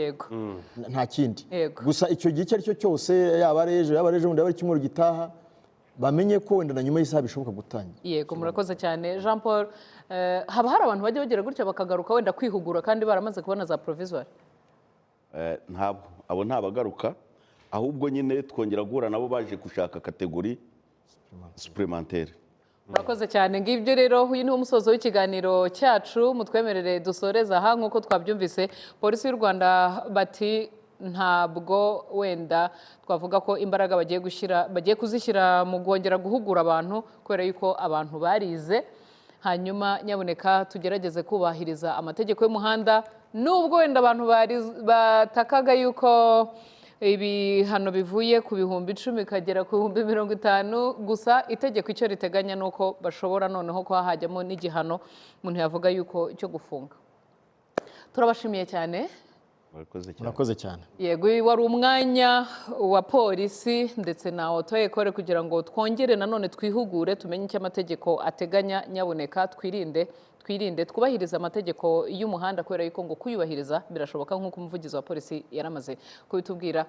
Nta kindi. Gusa icyo gihe icyo ari cyo cyose, yaba ari ejo, yaba ari ejo bundi, yaba ari icyumweru gitaha, bamenye ko wenda na nyuma y'isaha bishoboka gutangira. Yego, murakoze cyane, Jean Paul. Haba hari abantu bajya bagira gutya bakagaruka wenda kwihugura kandi baramaze kubona za provisoire? Ntabwo abo ntabagaruka, ahubwo nyine twongera guhura nabo baje gushaka catégorie supplémentaire. Murakoze cyane. Ngibyo rero, uyu ni wo musozo w'ikiganiro cyacu. Mutwemerere dusoreze aha. Nk'uko twabyumvise, Polisi y'u Rwanda bati ntabwo wenda twavuga ko imbaraga bagiye gushyira, bagiye kuzishyira mu kongera guhugura abantu, kubera yuko abantu barize. Hanyuma nyaboneka tugerageze kubahiriza amategeko y'umuhanda, nubwo wenda abantu batakaga yuko ibihano bivuye ku 10,000 bikagera ku 50,000. Gusa itegeko icyo riteganya ni uko bashobora noneho kuba hajyamo n'igihano umuntu yavuga yuko cyo gufunga. Turabashimiye cyane. Murakoze cyane. Murakoze cyane. Yego, uyu wari umwanya wa polisi ndetse na auto école kugira ngo twongere nanone twihugure, tumenye icyo amategeko ateganya. Nyaboneka twirinde, twirinde, twubahirize amategeko y'umuhanda, kubera yuko ngo kuyubahiriza birashoboka, nk'uko umuvugizi wa polisi yaramaze kubitubwira.